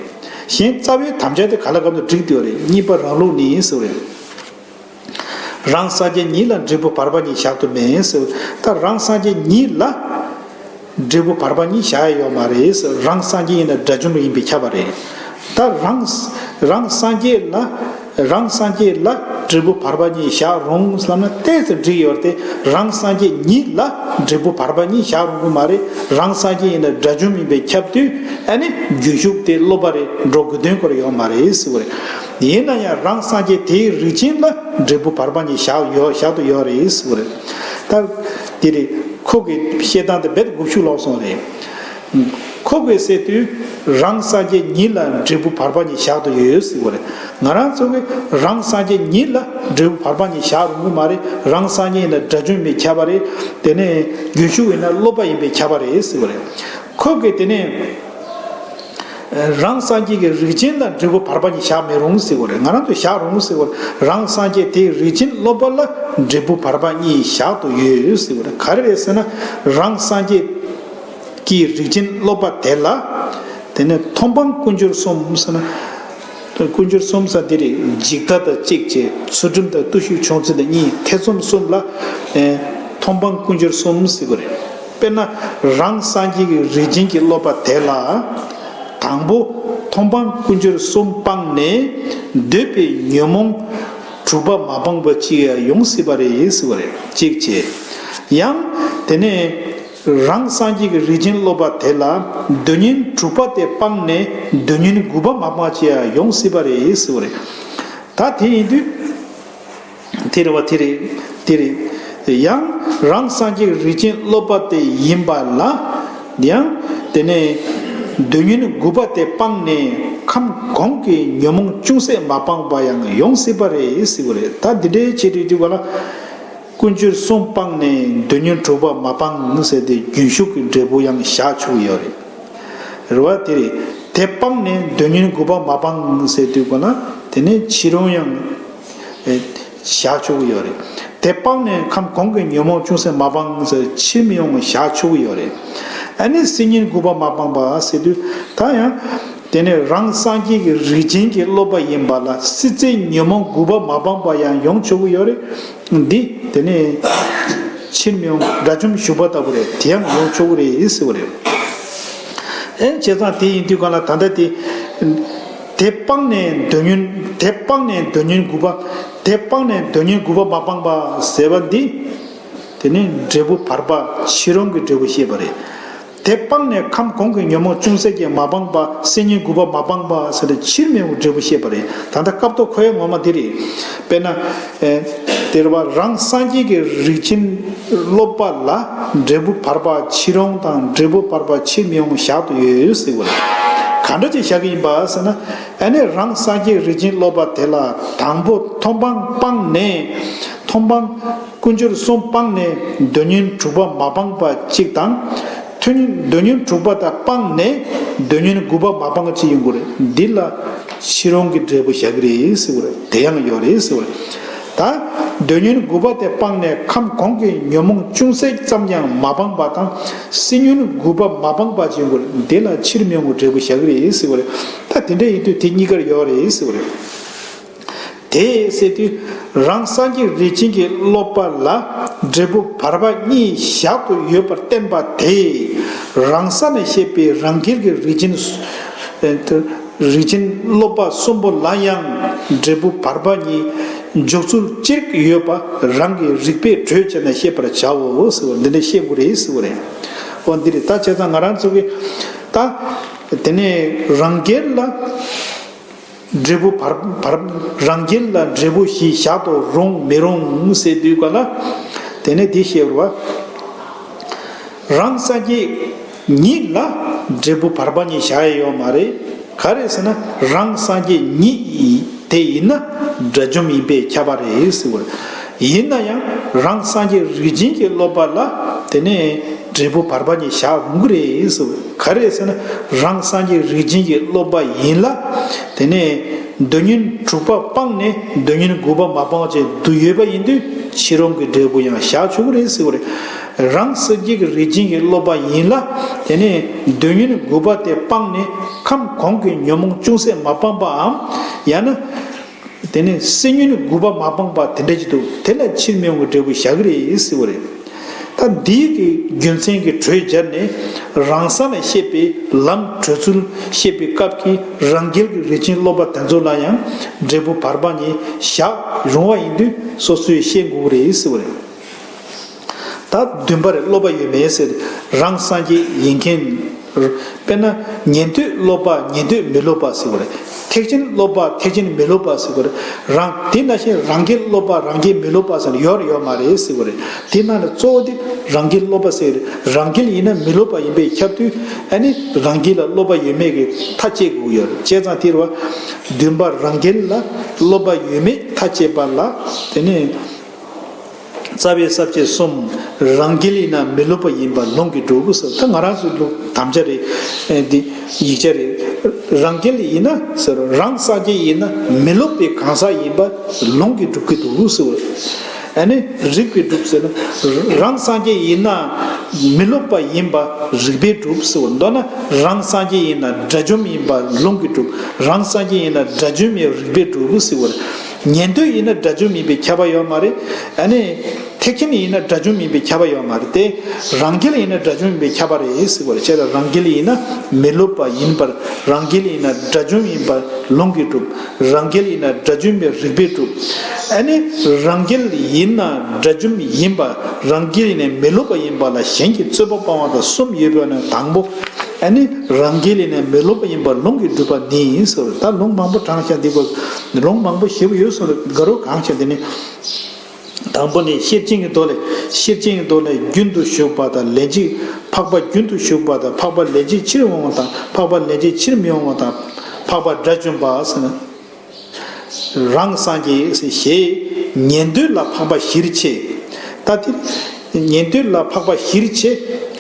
གཞན་རྩ་བའི་དམ་བཅའ་དེ་ག་ལ་གང་འཚམ་འགྲིག་བསྡད་ཡོད་རེད། གཉིས་པ་རང་ལུགས་ནི་ཟེར་བ་རེད། རང་སངས་རྒྱས་ཉིད་ལ་འབྲས་བུ་བར་པ་གཉིས་བཞག་ཏུ་མེད་ཟེར། ད་རང་སངས་རྒྱས་ཉིད་ལ་འབྲས་བུ་བར་པ་གཉིས་བཞག་ཡ་ཡོད་མ་རེད་ཟེར། རང་སངས་རྒྱས་ཡིན་ན་དགྲ་བཅོམ་ཡིན་པས་ཁྱབ་པ་རེད། ད་རང་རང་སངས་རྒྱས་ལ་རང་སངས་རྒྱས་ལ་འབྲས་བུ་བར་པ་གཉིས་བཞག་རུང་བསམ་ན་ཏོག་ཙམ་འགྲིག་ཡོད་དེ། རང་སངས་རྒྱས་ཉིད་ལ་འབྲས་བུ་བར་པ་གཉིས་བཞག་རུང་གི་མ་རེད། རང་སངས་རྒྱས་ཡིན་ན་དགྲ་བཅོམ་ཡིན་པས་ཁྱབ་དུས། ཨ་ནི་རྒྱུན་ཞུགས་དེ་སློབ་པ་རེད། འགྲོ་དགོས་དོན་ཁོ་རང་ཡོད་མ་རེད་ཟེར་བ་རེད། ཡིན་ན་ཡང་རང་སངས་རྒྱས་དེའི་རིགས་ཅན་ལ་འབྲས་བུ་བར་པ་གཉིས་བཞག་ཡོད་བཞག་ཏུ་ཡོད་རེད་ཟེར་བ་རེད། ད་དེ་རེད། ཁོ་གི་བཤད་སྟངས་དེ་རྦད་དགུ་ཤུགས་ལོག་སོང་རེད། ཁོ་གི་ཟེར་དུས་རང་སངས་རྒྱས་ཉིད་ལ་འབྲས་བུ་བར་པ་གཉིས་བཞག་ཏུ་ཡོད་ཟེར་བ་རེད། ང་རང་ཚོ་གི་རང་སངས་རྒྱས་ཉིད་ལ་འབྲས་བུ་བར་པ་གཉིས་བཞག་རུང་གི་མ་རེད། རང་སངས་རྒྱས་ཡིན་ན་དགྲ་བཅོམ་པས་ཁྱབ་པ་རེད། དེ་ནས་རྒྱུན་ཞུགས་ཡིན་ན་སློབ་པ་ཡིན་པས་ཁྱབ་པ་རེད་ཟེར་བ་རེད། ཁོ་གིས་དེ་ནས་རང་སངས་རྒྱས་ཀྱི་རིགས་ཅན་ལ་འབྲས་བུ་བར་པ་གཉིས་བཞག་མི་རུང་ཟེར་བ་རེད། ང་རང་ཚོས་བཞག་རུང་ཟེར་བ་རེད། རང་སངས་རྒྱས་དེའི་རིགས་ཅན་སློབ་པ་ལ་འབྲས་བུ་བར་པ་གཉིས་བཞག་ཏུ་ཡོད་ཟེར་བ་རེད། ག་རེ་རེད་ཟེར་ན། རང་སངས་རྒྱས་ཀྱི་རིགས་ཅན་སློབ་པ་དེ་ལ། དེ་ནས་མཐོང་སྤང་ཀུན་སྦྱོར་གསུམ་ཟེར་ན། ཀུན་སྦྱོར་གསུམ་ཟེར་དེ་རེད། འཇིག་ལྟ་དང་གཅིག་བྱས། ཚུལ་ཁྲིམས་དང་བརྟུལ་ཞུགས་ཆུང་ཚད་དང་གཉིས། ཐེ་ཚོམ་གསུམ་ལ། ཨེ། མཐོང་སྤང་ཀུན་སྦྱོར་གསུམ་ཟེར་གྱི་རེད། དཔེར་ན། རང་སངས་རྒྱས་ཀྱི་རིགས་ཅན་གྱི་སློབ་པ་དེ་ལ། དང་པོ། མཐོང་སྤང་ཀུན་སྦྱོར་གསུམ་སྤངས་ནས། འདོད་པའི་ཉོན་མོངས་དྲུག་པ་མ་སྤངས་པ་ཅིག་ཡང་ཡོང་སྲིད་པ་རེད་ཟེར་བ་རེད། གཅིག་བྱས། ཡང་། དེ་ནས། རང་སངས་རྒྱས་ཀྱི་རིགས་ཅན་སློབ་པ་དེ་ལ་འདོད་ཉོན་དྲུག་པ་དེ་སྤངས་ནས་འདོད་ཉོན་དགུ་པ་མ་སྤངས་ཅིག་ཡང་ཡོང་སྲིད་པ་རེད་ཟེར་བ་རེད། ད་དེ་ཡིན་དུས། དེ་རེད་བ། དེ་རེད། དེ་རེད། ཡང་རང་སངས་རྒྱས་ཀྱི་རིགས་ཅན་སློབ་པ་དེ་ཡིན་པ་ལ། ཡང་དེ་ནས་འདོད་ཉོན་དགུ་པ་དེ་སྤངས་ནས་ཁམས་གོང་གི་ཉོན་མོངས་ཅུང་ཟད་མ་སྤངས་པ་ཡང་ཡོང་སྲིད་པ་རེད་ཟེར་བ་རེད། ད་འདི་འདྲའི་བྱེད་དུས་དུས་ག་ལ། ཀུན་སྦྱོར་གསུམ་སྤངས་ནས་འདོད་ཉོན་དྲུག་པ་མ་སྤངས་ཟེར་ཏེ་རྒྱུན་ཞུགས་ཀྱི་འབྲས་བུ་ཡང་བཞག་ཆོག་གི་ཡོད་རེད། རེད་བ། དེ་རེད། དེ་སྤངས་ནས་འདོད་ཉོན་དགུ་པ་མ་སྤངས་ཟེར་དུས་གོ་ན། དེ་ནས་ཕྱིར་འོང་ཡང་ཨེ་བཞག་ཆོག་གི་ཡོད་རེད། དེ་སྤངས་ནས་ཁམས་གོང་གི་ཉོན་མོངས་ཅུང་ཟད་མ་སྤངས་ཟེར་ཕྱིར་མི་འོང་བཞག་ཆོག་གི་ཡོད་རེད། ཨ་ནི་སྲིད་ཉོན་དགུ་པ་མ་སྤངས་པ་ཟེར་དུས་ད་ཡང་། དེ་ནས་རང་སངས་རྒྱས་ཀྱི་རིགས་ཅན་གྱི་སློབ་པ་ཡིན་པ་ལ་སྲིད་རྩེའི་ཉོན་མོངས་དགུ་པ་མ་སྤངས་པ་ཡང་ཡོང་ཆོག་གི་ཡོད་རེད། འདི་དེ་ནས་ཕྱིར་མི་འོང་དགྲ་བཅོམ་ཞུགས་པ་ལྟ་བུ་རེད། དེ་ཡང་ཡོང་ཆོག་གི་རེད་ཟེར་བ་རེད། ཨེ་བྱས་ཙང་དེ་ཡིན་དུས་གང་ལ་ད་ལྟ་དེ། དེ་སྤངས་ནས་འདོད་ཉོན། དེ་སྤངས་ནས་འདོད་ཉོན་དགུ་པ། དེ་སྤངས་ནས་འདོད་ཉོན་དགུ་པ་མ་སྤངས་པ་ཟེར་བ་འདི། དེ་ནི་འབྲས་བུ་བར་པ་ཕྱིར་འོང་གི་འབྲས་བུ་བཤད་པ་རེད། དེ་སྤངས་ནས་ཁམས་གོང་གི་ཉོན་མོངས་ཅུང་ཟད་ཀྱང་མ་སྤངས་པ། སྲིད་ཉོན་དགུ་པ་མ་སྤངས་པ་ཟེར་ཏེ་ཕྱིར་མི་འོང་འབྲས་བུ་བཤད་པ་རེད། ད་ལྟ་སྐབས་ཐོག་ཁོ་ཡ་ངོ་མ་འདི་རེད། དཔེར་ན། ཨེ། དེ་རེད་བ། རང་སངས་རྒྱས་ཀྱི་རིགས་ཅན་སློབ་པ་ལ་འབྲས་བུ་བར་པ་ཕྱིར་འོང་དང་འབྲས་བུ་བར་པ་ཕྱིར་མི་འོང་བཞག་ཏུ་ཡོད་ཟེར་བ་རེད། ག་འདྲ་ཅིག་བཞག་གི་ཡིན་པ་ཟེར་ན། ཨ་ནི་རང་སངས་རྒྱས་རིགས་ཅན་སློབ་པ་དེ་ལ་དང་པོ་མཐོང་སྤང་སྤངས་ནས། མཐོང་སྤང་ཀུན་སྦྱོར་གསུམ་སྤངས་ནས་འདོད་ཉོན་དྲུག་པ་མ་སྤངས་པ་གཅིག་དང་། ཐོས་ཉོན། འདོད་ཉོན་དྲུག་པ་དག་སྤངས་ནས་འདོད་ཉོན་དགུ་པ་མ་སྤངས་གཅིག་ཡོང་གི་རེད། འདི་ལ་ཕྱིར་འོང་གི་འབྲས་བུ་བཞག་གི་རེད་ཟེར་བ་རེད། དེ་ཡང་ཡོད་རེད་ཟེར་བ་རེད། ད་འདོད་ཉོན་དགུ་པ་དེ་སྤངས་ནས་ཁམས་གོང་གི་ཉོན་མོངས་ཅུང་ཟད་ཙམ་ཡང་མ་སྤངས་པ་དང་། སྲིད་ཉོན་དགུ་པ་མ་སྤངས་པ་གཅིག་ཡོང་གི་རེད། འདི་ལ་ཕྱིར་མི་འོང་གི་འབྲས་བུ་བཞག་གི་རེད་ཟེར་བ་རེད། ད་དེ་འདྲ་ཡིན་དུས་དེ་གཉིས་ཀར་ཡོད་རེད་ཟེར་བ་རེད། དེ་ཟེར་དུས། རང་སངས་རྒྱས་རིགས་ཅན་གྱི་སློབ་པ་ལ་འབྲས་བུ་བར་པ་གཉིས་བཞག་ཏུ་ཡོད་པར་བསྟན་པ་དེ། རང་ས་ནས་བཤད་པའི་རང་རྒྱལ་གྱི་རིགས་ཅན། རིགས་ཅན་སློབ་པ་གསུམ་པོ་ལ་ཡང་འབྲས་བུ་བར་པ་གཉིས་ འཇོག་ཚུལ་གཅིག་ཡོད་པ་རང་གི་རིགས་པས་གྲོས་བྱས་ནས་བཤད་པར་བྱའོ་ཟེར་བ་འདི་འདྲ་བཤད་དགོས་རེད་ཟེར་བ་རེད། འོ་འདི་རེད། ད་བྱས་ཙང་ང་རང་ཚོ་གི་ད་དེ་ནས་རང་རྒྱལ་ལ་འབྲས་བུ་བར་བར་རང་རྒྱལ་ལ་འབྲས་བུ་བཞི་བཞག་ཏུ་རུང་མི་རུང་ཟེར་དུས་ག་ལ། དེ་ནས་འདི་བཤད་པ། རང་སངས་རྒྱས་ཉིད་ལ་འབྲས་བུ་བར་པ་ཉིད་བཞག་ཡ་ཡོད་མ་རེད། ག་རེ་ཟེར་ན་རང་སངས་རྒྱས་ཉིད་དེ་ཡིན་ན་དགྲ་བཅོམ་ཡིན་པས་ཁྱབ་པ་རེད་ཟེར་བ་རེད། ཡིན་ན་ཡང་རང་སངས་རྒྱས་རིགས་ཅན་གྱི་སློབ་པ་ལ་དེ་ནས་འབྲས་བུ་བར་པ་ཉིད་བཞག་རུང་གི་རེད་ཟེར་བ་རེད། ག་རེ་ཟེར་ན་རང་སངས་རྒྱས་རིགས་ཅན་གྱི་སློབ་པ་ཡིན་ལ། དེ་ནས་དོན་ཉིད་དྲུག་པ་སྤངས་ནས་དོན་ཉིད་དགུ་པ་མ་སྤངས་བྱས་དུ་ཡོད་པ་ཡིན་དུས་ཕྱི་རོལ་གྱི་འབྲས་བུ་ཡང་བཞག་ཆོག་གི་རེད་ཟེར་བ་རེད། རང་སངས་རྒྱས་ཀྱི་རིགས་ཅན་གྱི་སློབ་པ་ཡིན་ལ། དེ་ནས་དོན་ཉིད་དགུ་པ་དེ་སྤངས་ནས་ཁམས་གོང་གི་ཉོན་མོངས་ཅུང་ཟད་མ་སྤངས་པའམ། ཡང་ན། དེ་ནས་སེམས་ཉིད་དགུ་པ་མ་སྤངས་པ་དེ་འདྲ་ཅིག་འདུག་དེ་ལ་ཕྱིར་མི་འོང་གི་འབྲས་བུ་བཞག་གི་རེད་ཟེར་བ་རེད། ད་འདིའི་གི་རྒྱུ་མཚན་གྱི་གྲོས་སྦྱར་ནས་རང་ས་ལ་བཤད་པའི་ལམ་གྲོལ་ཚུལ་བཤད་པའི་སྐབས་ཀྱི་རང་རྒྱལ་གྱི་རིགས་ཅན་སློབ་པ་དེ་ཚོ་ལ་ཡང་འབྲས་བུ་བར་པ་ཉིད་བཞག་རུང་བ་ཡིན་དུས་སོ་སོས་ཤེས་དགོས་ཀྱི་རེད་ཟེར་བ་རེད། ད་བདུན་པ་རེད། སློབ་པ་ཡོད་མེད་ཟེར། རང་སངས་རྒྱས་ཡིན་མཁན། དཔེར་ན་ཉན་ཐོས་སློབ་པ་ཉན་ཐོས་མི་སློབ་པ་ཟེར་བ་རེད། ཐེག་ཆེན་སློབ་པ་ཐེག་ཆེན་མི་སློབ་པ་ཟེར་བ་རེད། རང་དེ་ནང་བཞིན་རང་རྒྱལ་སློབ་པ་རང་རྒྱལ་མི་སློབ་པ་ཟེར་ཡོད་རེད་ཡོད་མ་རེད་ཟེར་བ་རེད། དེ་ནང་ལ་གཙོ་བོ་དེ་རང་རྒྱལ་སློབ་པ་ཟེར་རེད། རང་རྒྱལ་ཡིན་ན་མི་སློབ་པ་ཡིན་པས་ཁྱབ་དུས་ཨ་ནི་རང་རྒྱལ་ལ་སློབ་པ་ཡོད་མེད་ཀྱི་ཐག་བཅད་དགོས་ཡོད་རེད། བྱས་ཙང་དེ་རེད་བ། བདུན་པ་རང་རྒྱལ་ལ་སློབ་པ་ཡོད་མེད་ཐག་བཅད་པ་ལ་དེ་ནས། རྩ་བའི་ས་བཅད་གསུམ། རང་རྒྱལ་ཡིན་ན་མི་སློབ་པ་ཡིན་པ་ལུང་གིས་གྲུབ་ཟེར། ད་ང་རང་ཚོའི་ལུགས་དམ་བཅའ་རེད། ཨེ་འདི་ཡིག་ཆ་རེད། རང་རྒྱལ་ཡིན་ན་ཟེར། རང་སངས་རྒྱས་ཡིན་ན་མི་སློབ་པའི་གང་ཟག་ཡིན་པ་ལུང་གིས་གྲུབ་ཀྱི་འདུག་ཟེར། ཨ་ནི་རིགས་པས་གྲུབ་ཟེར་ན། རང་སངས་རྒྱས་ཡིན་ན་མི་སློབ་པ་ཡིན་པ་རིགས་པས་གྲུབ་ཟེར། མདོར་ན་རང་སངས་རྒྱས་ཡིན་ན་དགྲ་བཅོམ་ཡིན་པ་ལུང་གིས་གྲུབ། རང་སངས་རྒྱས་ཡིན་ན་དགྲ་བཅོམ་ཡང་རིགས་པས་གྲུབ་ཟེར། ཉན་ཐོས་ཡིན་ན་དགྲ་བཅོམ་ཡིན་པས་ཁྱབ་པ་ཡོད་མ་རེད། ཨ་ནི། ཐེག་ཆེན་ཡིན་ན་དགྲ་བཅོམ་ཡིན་པས་ཁྱབ་པ་ཡོད་མ་རེད་དེ། རང་རྒྱལ་ཡིན་ན་དགྲ་བཅོམ་ཡིན་པས་ཁྱབ་པ་རེད་ཟེར་བ་རེད། བྱས་ཙང་རང་རྒྱལ་ཡིན་ན་མི་སློབ་པ་ཡིན་པར། རང་རྒྱལ་ཡིན་ན་དགྲ་བཅོམ་ཡིན་པ་ལུང་གིས་གྲུབ། རང་རྒྱལ་ཡིན་ན་དགྲ་བཅོམ་པའི་རིགས་པས་གྲུབ། ཨ་ནི་རང་རྒྱལ་ཡིན་ན་དགྲ་བཅོམ་ཡིན་པ། རང་རྒྱལ་ཡིན་ན་མི་སློབ་པ་ཡིན་པ་ལ་གཞན་གྱིས་རྩོད་པ་སྤང་བ་དང་གསུམ་ཡོད་པའི་ནང་དང་པོ། ཨ་ནི་རང་རྒྱལ་ཡིན་ན་མི་སློབ་པ་ཡིན་པ་ལུང་གིས་གྲུབ་པ་ནི་ཟེར། ད་ལུང་མང་པོ་དྲངས་ཤག་འདི་གོ། ལུང་མང་པོ་ཞེ་པོ་ཡོད་ཟེར། དགའ་རབ་གང་ཤག་འདི་ནི། དང་པོ་ནི་ཤེར་ཕྱིན་གྱི་མདོ་ལས། ཤེར་ཕྱིན་གྱི་མདོ་ལས། རྒྱུན་དུ་ཞུགས་པ་དང་ལན་གཅིག། འཕགས་པ་རྒྱུན་དུ་ཞུགས་པ་དང་། འཕགས་པ་ལན་གཅིག་ཕྱིར་འོང་བ་དང་། འཕགས་པ་ལན་གཅིག་ཕྱིར་མི་འོང་བ་དང་། འཕགས་པ་དགྲ་བཅོམ་པ་ཟེར་ན། རང་སངས་རྒྱས་ཞེས་ཉན་ཐོས་ལ་འཕགས་པ་བཞིར་ཕྱེ། ད་དེ་ཉན་ཐོས་ལ་འཕགས་པ་བཞིར་ཕྱེ།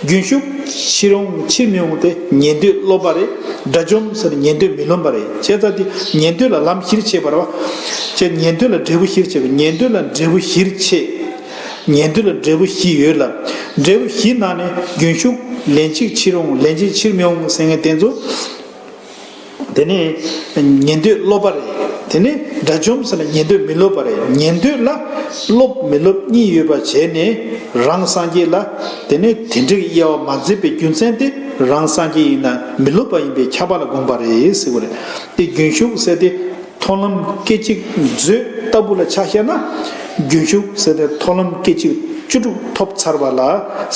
རྒྱུན་ཞུགས་ཕྱིར་འོང་ཕྱིར་མི་འོང་དེ་ཉན་ཐོས་སློབ་པ་རེད། དགྲ་བཅོམ་ཟེར་ན་ཉན་ཐོས་མི་སློབ་པ་རེད། བྱས་ཙང་དེ་ཉན་ཐོས་ལ་ལམ་བཞིར་ཕྱེ་བ་རེད་བ། ཅེས་ཉན་ཐོས་ལ་འབྲས་བུ་བཞིར་ཕྱེ་བ། ཉན་ཐོས་ལ་འབྲས་བུ་བཞིར་ཕྱེ། ཉན་ཐོས་ལ་འབྲས་བུ་བཞི་ཡོད་ལ། འབྲས་བུ་བཞིའི་ནང་ནས་རྒྱུན་ཞུགས་ལན་གཅིག་ཕྱིར་འོང་ལན་གཅིག་ཕྱིར་མི་འོང་ཟེར་མཁན་དེ་ཚོ། དེ་ནས་ཉན་ཐོས་སློབ་པ་རེད། དེ་ནས་དགྲ་བཅོམ་ཟེར་ན་ཉན་ཐོས་མི་སློབ་པ་རེད། ཉན་ཐོས་ལ་སློབ་མི་སློབ་གཉིས་ཡོད་པ་བྱས་ནས་རང་སངས་རྒྱས་ལ་དེ་ནས་དེ་འདྲའི་དབྱེ་བ་མ་འཛིན་པའི་རྒྱུ་མཚན་དེ་རང་སངས་རྒྱས་ཡིན་ན་མི་སློབ་པ་ཡིན་པས་ཁྱབ་པ་ལ་དགོངས་པ་རེད་ཟེར་བ་རེད། དེ་རྒྱུན་ཞུགས་ཟེར་དེ་མཐོང་ལམ་སྐད་ཅིག་མཛོད་ལྟ་བུ་ལ་ཆ་བཞག་ན། རྒྱུན་ཞུགས་ཟེར་དེ་མཐོང་ལམ་སྐད་ཅིག་བཅུ་དྲུག་ཐོབ་ཚར་བ་ལ་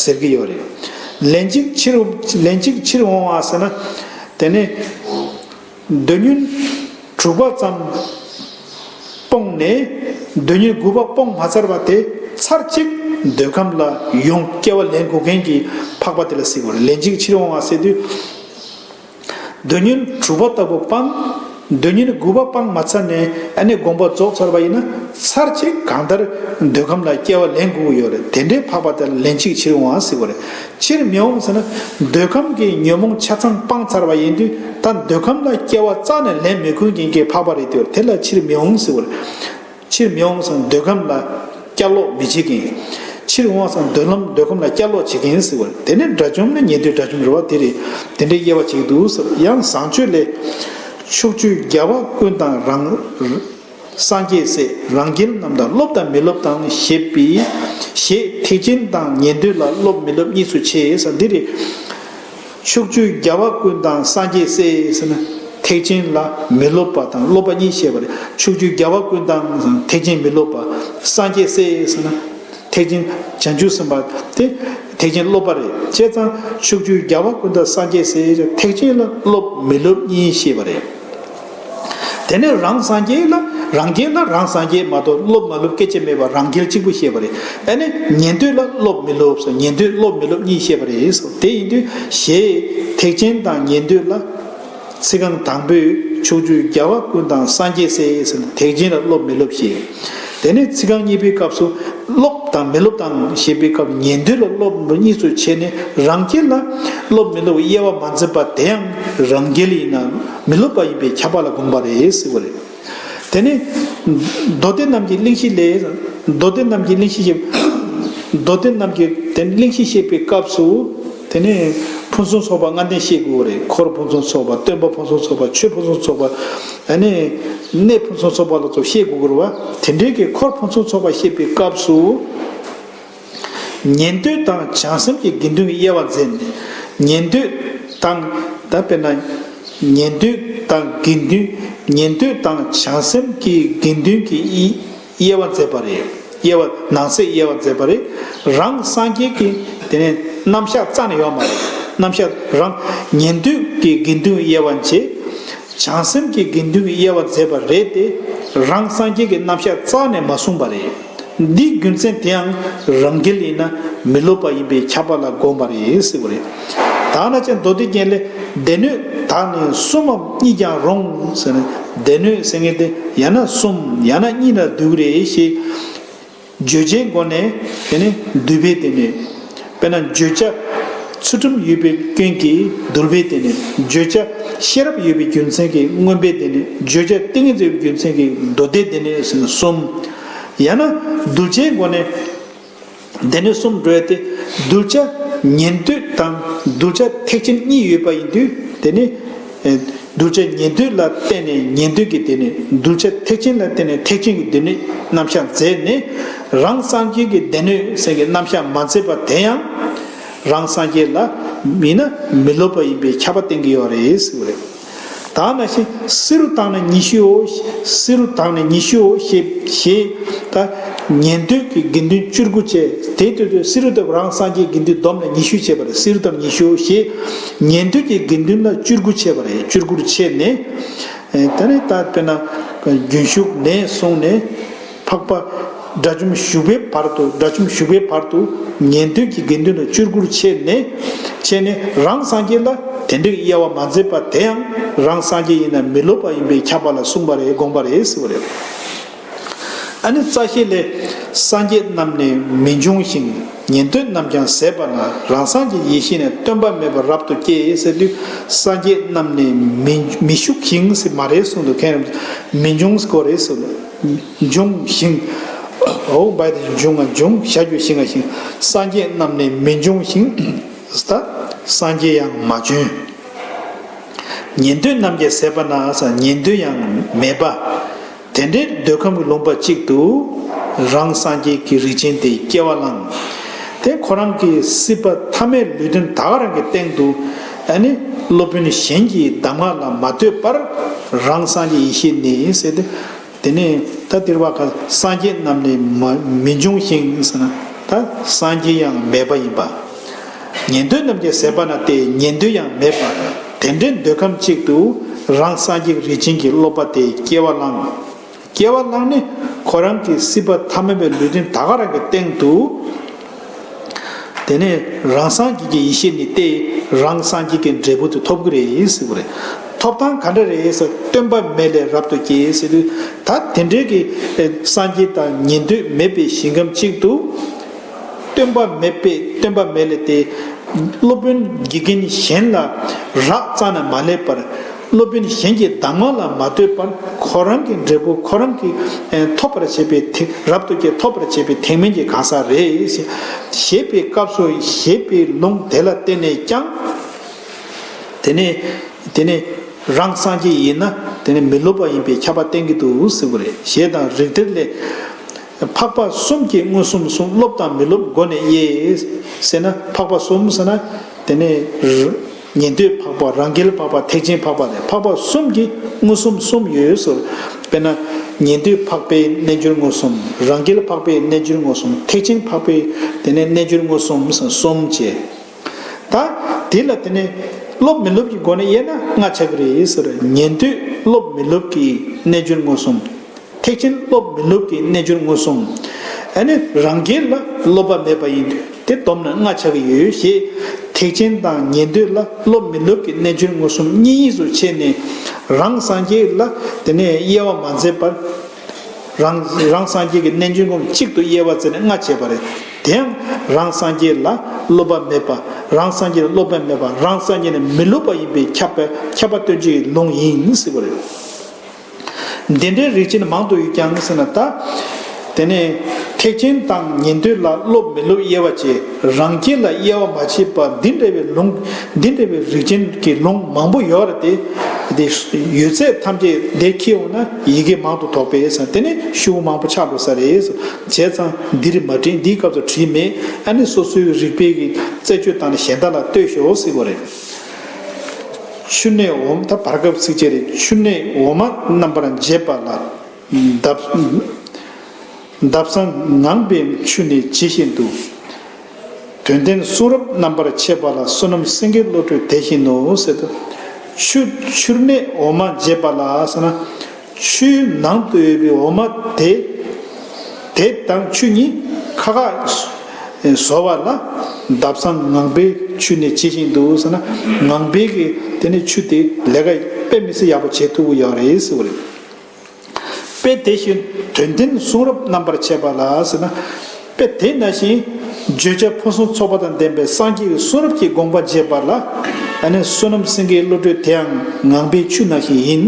ཟེར་གྱི་ཡོད་རེད། ལན་གཅིག་ཕྱིར་ལན་གཅིག་ཕྱིར་འོང་བ་ཟེར་ན། དེ་ནས་འདོད་ཉོན་དྲུག་པ་ཙམ་སྤངས་ནས། འདོད་ཉོན་དགུ་པ་སྤོང་མ་ཚར་བ་དེ་ཚར་གཅིག་འདོད་ཁམས་ལ་ཡོང་སྐྱེ་བ་ལེན་དགོས་མཁན་གྱི་འཕགས་པ་དེ་ལ་ཟེར་དགོས་རེད། ལན་གཅིག་ཕྱིར་འོང་བ་ཟེར་དུས། འདོད་ཉོན་དྲུག་པ་ལྟ་བུ་སྤངས། འདོད་ཉོན་དགུ་པ་སྤངས་མ་ཚར་ནས་ཨ་ནི་དགོངས་པ་རྫོགས་ཚར་བ་ཡིན་ན་ཚར་གཅིག་གང་ལྟར་འདོད་ཁམས་ལ་སྐྱེ་བ་ལེན་དགོས་ཀྱི་ཡོད་རེད། དེ་འདྲའི་འཕགས་པ་དེ་ལ་ལན་གཅིག་ཕྱིར་འོང་བ་ཟེར་བ་རེད། ཕྱིར་མི་འོང་ཟེར་ན། འདོད་ཁམས་ཀྱི་ཉོན་མོངས་ཆ་ཚང་སྤངས་ཚར་བ་ཡིན་དུས་ད་འདོད་ཁམས་ལ་སྐྱེ་བ་རྩ་ནས་ལེན་མི་དགོས་མཁན་གྱི་འཕགས་པ་རེད་དེ། དེ་ལ་ཕྱིར་མི་འོང་ཟེར་བ་རེད། ཕྱིར་མི་འོང་ཟེར་ན་འདོད་ཁམས་ལ་བསྐྱར་ལོག་མི་བྱེད་མཁན། ཕྱིར་འོང་ཟེར་ན་འདོད་ལམ་འདོད་ཁམས་ལ་བསྐྱར་ལོག་བྱེད་མཁན་ཟེར་བ་རེད། དེ་ནས་དགྲ་བཅོམ་ནི་ཉན་ཐོས་དགྲ་བཅོམ་རེད་བ། དེ་རེད། དེ་འདྲའི་དབྱེ་བ་ཕྱེ་གི་འདུག་ཟེར། ཡང་བཟང་སྤྱོད་ལས། ཕྱོགས་བཅུའི་རྒྱལ་བ་ཀུན་དང་རང་། སངས་རྒྱས་སྲས་རང་རྒྱལ་རྣམས་དང་། སློབ་དང་མི་སློབ་དང་ཞེས་པའི། ཞེས་ཐེག་ཆེན་དང་ཉན་ཐོས་ལ་སློབ་མི་སློབ་གཉིས་སུ་ཕྱེ་ཟེར་འདི་རེད། ཕྱོགས་བཅུའི་རྒྱལ་བ་ཀུན་དང་སངས་རྒྱས་སྲས་ཟེར་ན། ཐེག་ཆེན་ལ་མི་སློབ་པ་དང་སློབ་པ་གཉིས་བཤད་པ་རེད། ཕྱོགས་བཅུའི་རྒྱལ་བ་ཀུན་བདག་ཐེག་ཆེན་མི་སློབ་པ། སངས་རྒྱས་སྲས་ཟེར་ན་ཐེག་ཆེན་བྱང་ཆུབ་སེམས་དཔའ་དེ་ཐེག་ཆེན་སློབ་པ་རེད། བྱས་ཙང་ཕྱོགས་བཅུའི་རྒྱལ་བ་ཀུན་བདག་སངས་རྒྱས་སྲས་ཐེག་ཆེན་ལ་སློབ་མི་སློབ་གཉིས་བཤད་པ་རེད། དེ་ནས་རང་སངས་རྒྱས་ལ་རང་རྒྱལ་ལ་རང་སངས་རྒྱས་མ་གཏོགས་སློབ་མ་སློབ་སྐད་ཆ་མེད་པར་རང་རྒྱལ་གཅིག་པུ་བཤད་པ་རེད། ཨ་ནི་ཉན་ཐོས་ལ་སློབ་མི་སློབ་ཟེར། ཉན་ཐོས་སློབ་མི་སློབ་གཉིས་བཤད་པ་རེད། དེ་ཡིན་དུས་ཞེས་ཐེག་ཆེན་དང་ཉན་ཐོས་ལ་ཚིག་རྐང་དང་པོས་ཕྱོགས་བཅུའི་རྒྱལ་བ་ཀུན་བདག་སངས་རྒྱས་སྲས་ཟེར་ནས་ཐེག་ཆེན་ལ་སློབ་མི་སློབ་བཤད། དེ་ནས་ཚིག་རྐང་གཉིས་པའི་སྐབས་སུ་སློབ་དང་མི་སློབ་དང་ཞེས་པའི་སྐབས་ཉན་ཐོས་ལ་སློབ་མི་སློབ་གཉིས་སུ་ཕྱེ་ནས་རང་རྒྱལ་ལ་སློབ་མི་སློབ་དབྱེ་བ་མ་འཛིན་པ་དེ་ཡང་རང་རྒྱལ་ཡིན་ན་མི་སློབ་པ་ཡིན་པའི་ཁྱབ་པ་ལ་དགོངས་པ་རེད་ཟེར་བ་རེད། དེ་ནས་མདོ་སྡེ་རྣམས་ཀྱི་གླེང་གཞི་ལས། མདོ་སྡེ་རྣམས་ཀྱི་གླེང་གཞི་ཞེས། མདོ་སྡེ་རྣམས་ཀྱི་དེ་གླེང་གཞི་བཤད་པའི་སྐབས་སུ། དེ་ནས་ཕུན་སུམ་ཚོགས་པ་ལྔ་ལྡན་བཤད་དགོས་པ་རེད། འཁོར་ཕུན་སུམ་ཚོགས་པ། སྟོན་པ་ཕུན་སུམ་ཚོགས་པ། ཆོས་ཕུན་སུམ་ཚོགས་པ། ཨ་ནི་གནས་ཕུན་སུམ་ཚོགས་པ་ལ་སོགས་བཤད་དགོས་ཀྱི་རེད་བ། དེ་འདྲའི་གི་འཁོར་ཕུན་སུམ་ཚོགས་པ་བཤད་པའི་སྐབས་སུ། ཉན་ཐོས་དང་བྱང་སེམས་ཀྱི་དགེ་འདུན་གྱི་དབྱེ་བ་མཛད་ནས། ཉན་ཐོས་དང་། ད་དཔེར་ན། ཉན་ཐོས་དང་དགེ་འདུན། ཉན་ཐོས་དང་བྱང་སེམས་ཀྱི་དགེ་འདུན་གྱི་དབྱེ་དབྱེ་བ་མཛད་པ་རེད། དབྱེ་བ་ནང་གསེས་དབྱེ་བ་མཛད་པ་རེད། རང་སངས་རྒྱས་ཀྱི་དེ་ནས་རྣམ་གཞག་རྩ་ནས་ཡོད་མ་རེད། རྣམ་གཞག་རང་ཉན་ཐོས་ཀྱི་དགེ་འདུན་དབྱེ་བ་བྱས། བྱང་སེམས་ཀྱི་དགེ་འདུན་གྱི་དབྱེ་བ་མཛད་པ་རེད་དེ། རང་སངས་རྒྱས་ཀྱི་རྣམ་གཞག་རྩ་ནས་མ་གསུངས་པ་རེད། འདིའི་རྒྱུ་མཚན་དེའང་རང་རྒྱལ་ཡིན་ན་མི་སློབ་པ་ཡིན་པའི་ཁྱབ་པ་ལ་དགོངས་པ་རེད་ཟེར་བ་རེད། ད་ན་ཅན་མདོ་སྡེ་རྒྱན་ལས། སྡེ་སྣོད་དག་ནི་གསུམ་མམ་གཉིས་ཀྱང་རུང་ཟེར་ནས། སྡེ་སྣོད་ཟེར་མཁན་དེ་ཡང་ན་གསུམ་ཡང་ན་གཉིས་ལ་འདུ་གི་རེད་ཞེས། བརྗོད་བྱའི་སྒོ་ནས་དེ་ནི་འདུལ་བའི་སྡེ་སྣོད། དཔེར་ན་བརྗོད་བྱ་ཚུལ་ཁྲིམས་ཡོད་པའི་སྐྱོན་གྱིས་འདུལ་བའི་སྡེ་སྣོད། བརྗོད་བྱ་ཤེས་རབ་ཡོད་པའི་རྒྱུ་མཚན་གྱིས་མངོན་པའི་སྡེ་སྣོད། བརྗོད་བྱ་ཏིང་ངེ་འཛིན་ཡོད་པའི་རྒྱུ་མཚན་གྱིས་མདོ་སྡེའི་སྡེ་སྣོད་ཟེར་ན་གསུམ། ཡང་ན་གདུལ་བྱའི་སྒོ་ནས་སྡེ་སྣོད་གསུམ་འགྲོ་ཡ་སྟེ། གདུལ་བྱ་ཉན་ཐོས་དང་གདུལ་བྱ་ཐེག་ཆེན་གཉིས་ཡོད་པ་ཡིན་དུས་དེ་ནི། ཨེ། གདུལ་བྱ་ཉན་ཐོས་ལ་བརྟེན་ནས་ཉན་ཐོས་ཀྱི་སྡེ་སྣོད། གདུལ་བྱ་ཐེག་ཆེན་ལ་བརྟེན་ནས་ཐེག་ཆེན་གྱི་སྡེ་སྣོད་རྣམ་གཞག་མཛད་ནས། རང་སངས་རྒྱས་ཀྱི་སྡེ་སྣོད་ཟེར་གྱི་རྣམ་གཞག་མ་མཛད་པ་དེ་ཡང་རང་སངས་རྒྱས་ལ་ཡིན་ན་མི་སློབ་པ་ཡིན་པའི་ཁྱབ་པ་བསྟན་གྱི་ཡོད་རེད་ཟེར་བ་རེད། ད་ནང་བཞིན་བསེ་རུ་དག་ནི་ཉི་ཤུའོ། བསེ་རུ་དག་ནི་ཉི་ཤུའོ་ཞེས་ཞེས་ད་ཉན་ཐོས་ཀྱི་དགེ་འདུན་བཅུ་དགུ་བཅས། དེ་ལྟར་དུ་བསེ་རུ་དག་རང་སངས་རྒྱས་དགེ་འདུན་བསྡོམས་ནས་ཉི་ཤུ་བྱས་པ་རེད། བསེ་རུ་དག་ཉི་ཤུའོ་ཞེས་ཉན་ཐོས་ཀྱི་དགེ་འདུན་ལ་བཅུ་དགུ་བྱས་པ་རེད། བཅུ་དགུར་ཕྱེ་ནས། ཨེ། ད་ནི་ད་དཔེར་ན་རྒྱུན་ཞུགས་ནས་བཟུང་ནས་འཕགས་པ་དགྲ་བཅོམ་བཞུགས་པའི་བར་དུ། དགྲ་བཅོམ་བཞུགས་པའི་བར་དུ་ཉན་ཐོས་ཀྱི་དགེ་འདུན་ལ་བཅུ་དགུར་ཕྱེ་ནས། ཕྱེ་ནས་རང་སངས་རྒྱས་ལ་དེ་འདྲའི་དབྱེ་བ་མ་མཛད་པ་དེ་ཡང་རང་སངས་རྒྱས་ཡིན་ན་མི་སློབ་པ་ཡིན་པའི་ཁྱབ་པ་ལ་གསུངས་པ་རེད། དགོངས་པ་རེད་ཟེར་བ་རེད། ཨ་ནི་རྩ་ཤེ་ལས། སངས་རྒྱས་རྣམས་ནི་མི་འབྱུང་ཞིང་། ཉན་ཐོས་རྣམས་ཀྱང་ཟད་པ་ན། རང་སངས་རྒྱས་ཡེ་ཤེས་ནི། སྟོན་པ་མེད་པར་རབ་ཏུ་སྐྱེ་ཟེར་དུས། སངས་རྒྱས་རྣམས་ནི་མི་མི་བཞུགས་ཤིང་ཟེར་མ་རེད་གསུངས་འདུག་མཁན་རྣམས་མི་འབྱུང་ཟེར་གོ་རེད་གསུངས་འདུག་འབྱུང་ཞིང་། འོ་བའི་དེ་འབྱུང་ང་འབྱུང་བྱ་རྒྱུ་ཞིང་ང་ཞིང་། སངས་རྒྱས་རྣམས་ནི་མི་འབྱུང་ཞིང་། ད་སངས་རྒྱས་ཡང་མ་བྱོན། ཉན་ཐོས་རྣམས་ཀྱང་ཟད་པ་ན་ཟེར། ཉན་ཐོས་ཡང་མེད་པ། དེ་འདྲའི་འདོད་ཁམས་ཀྱི་ལུང་པ་གཅིག་ཏུ་རང་སངས་རྒྱས་ཀྱི་རིགས་ཅན་དེ་སྐྱེ་བ་བླངས། དེ་ཁོ་རང་གི་སྲིད་པ་ཐ་མའི་ལུས་རྟེན་ད་ག་རང་གི་སྟེང་དུ། ཨ་ནི་སློབ་དཔོན་གཞན་གྱི་གདམས་ངག་ལ་མ་ལྟོས་པར་རང་སངས་རྒྱས་ཡེ་ཤེས་ནི་ཟེར་ཏེ། དེ་ནས་ད་དེར་བ་ཁ་སངས་རྒྱས་རྣམས་ནི་མ་མི་འབྱུང་ཞིང་ཟེར་ན་ད་སངས་རྒྱས་ཡང་མེད་པ་ཡིན་པ། ཉན་ཐོས་རྣམས་ཀྱང་ཟད་པ་ན་སྟེ། ཉན་ཐོས་ཡང་མེད་པ། དེ་འདྲའི་འདོད་ཁམས་གཅིག་ཏུ་རང་སངས་རྒྱས་རིགས་ཅན་གྱི་སློབ་པ་དེ་སྐྱེ་བ་བླངས། སྐྱེ་བ་བླངས་ནས་ཁོ་རང་གི་སྲིད་པ་ཐ་མལ་པའི་ལུས་རྟེན་ད་ག་རང་གི་སྟེང་དུ། དེ་ནས་རང་སངས་རྒྱས་ཀྱི་ཡེ་ཤེས་ནི་སྟེ། རང་སངས་རྒྱས་ཀྱི་འབྲས་བུ་དེ་ཐོབ་ཀྱི་རེད་ཟེར་བ་རེད། ཐོབ་སྟངས་ག་འདྲ་རེད་ཟེར། སྟོན་པ་མེད་ལས་རབ་ཏུ་སྐྱེ་ཟེར་དུས། ད་དེ་འདྲའི་གི་སངས་རྒྱས་དང་ཉན་ཐོས་མེད་པའི་ཞིང་ཁམས་གཅིག་ཏུ། སྟོན་པ་མེད་པས། སྟོན་པ་མེད་ལས་ཏེ། སློབ་དཔོན་དགེ་རྒན་གཞན་ལ་རག་རྩ་ན་མ་སླེབས་པར། སློབ་དཔོན་གཞན་གྱི་གདམས་ངག་ལ་མ་ལྟོས་པར་ཁོ་རང་གི་འབྲས་བུ་ཁོ་རང་གིས་ཐོབ་པར་བྱེད་པའི་ཐེག་རབ་ཏུ་སྐྱེ་ཐོབ་པར་བྱེད་པའི་ཐེག་དམན་གྱི་གང་ཟག་རེད། ཞེས་པའི་སྐབས་སུ་ཞེས་པའི་ལུང་དེ་ལ་བརྟེན་ནས་ཀྱང་། དེ་ནས་དེ་ནས་རང་སངས་རྒྱས་ཡིན་ན་དེ་ནས་མི་སློབ་པ་ཡིན་པའི་ཁྱབ་པ་བསྟན་གྱི་འདུག་ཟེར་བ་རེད། ཞེས་དང་རིགས་གཏེར་ལས། འཕགས་པ་གསུམ་གྱིས་མངོན་སུམ་གསུངས། སློབ་དང་མི་སློབ་སྒོ་ནས་དབྱེ། ཟེར་ན་འཕགས་པ་གསུམ་ཟེར་ན་དེ་ནས། ཉན་ཐོས་འཕགས་པ། རང་རྒྱལ་འཕགས་པ། ཐེག་ཆེན་འཕགས་པ་ནས་འཕགས་པ་གསུམ་གྱི་མངོན་སུམ་གསུམ་ཡོད་ཟེར། དཔེར་ན། ཉན་ཐོས་འཕགས་པའི་རྣལ་འབྱོར་མངོན་སུམ། རང་རྒྱལ་འཕགས་པའི་རྣལ་འབྱོར་མངོན་སུམ། ཐེག་ཆེན་འཕགས་པའི་དེ་ནས་རྣལ་འབྱོར་མངོན་སུམ་ཟེར་གསུམ་བྱས། ད་དེ་ལ་དེ་ནས་སློབ་མི་སློབ་ཀྱི་སྒོ་ནས་དབྱེ་ན་ལྔ་ཆགས་ཀྱི་རེད་ཟེར། ཉན་ཐོས་སློབ་མི་སློབ་ཀྱི་རྣལ་འབྱོར་མངོན་སུམ། ཐེག་ཆེན་སློབ་མི་སློབ་ཀྱི་རྣལ་འབྱོར་མངོན་སུམ། ཨ་ནི་རང་རྒྱལ་ལ་སློབ་པ་མེད་པ་ཡིན་དུས་དེ་བསྡོམས་ན་ལྔ་ཆགས་ཀྱི་ཡོད་ཞེས། ཐེག་ཆེན་དང་ཉན་ཐོས་ལ་སློབ་མི་སློབ་ཀྱི་རྣལ་འབྱོར་མངོན་སུམ་གཉིས་སུ་ཕྱེ་ནས། རང་སངས་རྒྱས་ལ་དེ་ནས་དབྱེ་བ་མ་མཛད་པར། རང་རང་སངས་རྒྱས་ཀྱི་རྣལ་འབྱོར་མངོན་སུམ་གཅིག་ཏུ་དབྱེ་བ་མཛད་ནས་ལྔ་བྱས་པ་རེད། དེ་ཡང་རང་སངས་རྒྱས་ལ་སློབ་པ་མེད་པ། རང་སངས་རྒྱས་ལ་སློབ་པ་མེད་པ། རང་སངས་རྒྱས་ནས་མི་སློབ་པ་ཡིན་པའི་ཁྱབ་པ། ཁྱབ་པ་སྟོན་བྱེད་ཀྱི་ལུང་ཡིན་ཟེར་བ་རེད། འདི་འདྲའི་རིགས་ཅན་མང་དུ་ཡོད་ཀྱང་ཟེར་ན། ད་དེ་ནས་ཐེག་ཆེན་དང་ཉན་ཐོས་ལ་སློབ་མི་སློབ་དབྱེ་བ་བྱས། རང་རྒྱལ་ལ་དབྱེ་བ་མ་ཕྱེ་བར་འདི་འདྲ་བའི་ལུང་། འདི་འདྲ་བའི་རིགས་ཅན་གྱི་ལུང་མང་པོ་ཡོད་རེད་དེ། དེ་ཡོད་ཚད་ཐམས་ཅད་འདིར་ཁྱེར་འོང་ན་ཡི་གེ་མང་དུ་དོགས་པས་ཟེར། དེ་ནས་ཤོག་བུ་མང་པོ་ཆགས་འགྲོ་ས་རེད། བྱས་ཙང་འདིར་མ་བྲིས། འདིའི་སྐབས་སུ་བྲིས་མེད། ཨ་ནི་སོ་སོའི་རིག་པའི་གི་རྩད་གཅོད་བཏང་ནས་གཞན་དག་ལ་ལྟོས་ཤོག་ཟེར་བ་རེད། ཆུ་གནས་འོ་མ། ད་བར་སྐབས་ཚིགས་བཅད་རེད། ཆུ་གནས་འོ་མ་རྣམ་པར་འབྱེད་པ་ལ། འདབ་འདབ་བཟང་ངང་པའི་ཆུ་ནི་ཇི་བཞིན་དུ། དོན་ལྡན་གསུང་རབ་རྣམ་པར་འབྱེད་པ་ལ། བསོད་ནམས་སེང་གེའི་བློ་གྲོས་དེ་བཞིན་ནོ་ཟེར་དུས། ཆུ་ཆུར་གནས་འོ་མ་འབྱེད་པ་ལ་ཟེར་ན། ཆུའི་ནང་དུ་ཡོད་པའི་འོ་མ་དེ། དེ་དང་ཆུ་གཉིས་ཁ་ཁ་བཟོ་བ་ལ། འདབ་བཟང་ངང་པའི་ཆུ་ནི་ཇི་བཞིན་དུ་ཟེར་ན། ངང་པའི་གི་དེ་ནི་ཆུ་དེ་ལས་ཀ་དཔེ་མི་སྲིད་ཡག་པོ་བྱེད་ཐུབ་ཀྱི་ཡོད་རེད་ཟེར་བ་རེད། དཔེ་དེ་བཞིན་དོན་ལྡན་གསུང་རབ་རྣམ་པར་འབྱེད་པ་ལ་ཟེར་ན། དཔེ་དེ་ནང་བཞིན་བརྗོད་བྱ་ཕུན་སུམ་ཚོགས་པ་དང་ལྡན་པའི་སངས་རྒྱས་ཀྱི་གསུང་རབ་ཀྱི་དགོངས་པ་འབྱེད་པ་ལ། ཨ་ནི་བསོད་ནམས་སེང་གེའི་བློ་གྲོས་དེའང་ངང་པའི་ཆུ་ནང་བཞིན་ཡིན།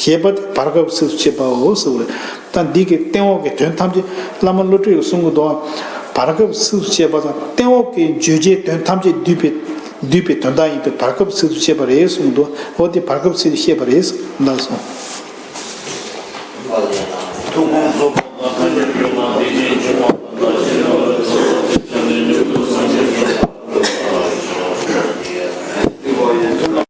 ཞེས་པ་དེ་བར་སྐབས་ཚིགས་སུ་བཅད་པའོ་ཟེར་བ་རེད། ད་འདི་གི་སྟེང་འོག་གི་དོན་ཐམས་ཅད་བླ་མ་བློ་གྲོས་ཀྱིས་གསུང་གི་འདུག། བར་སྐབས་ཚིགས་སུ་བཅད་པ་དང་སྟེང་འོག་གི་བརྗོད་བྱའི་དོན་ཐམས་ཅད་བསྡུས་པའི་བསྡུས་པའི་དོན་དག་ཡིན་པས་བར་སྐབས་ཚིགས་སུ་བཅད་པ་རེད་གསུངས་འདུག། འོ་དེ་བར་སྐབས་ཚིགས་སུ་བཤད་པ་རེད་ལ་སོང་།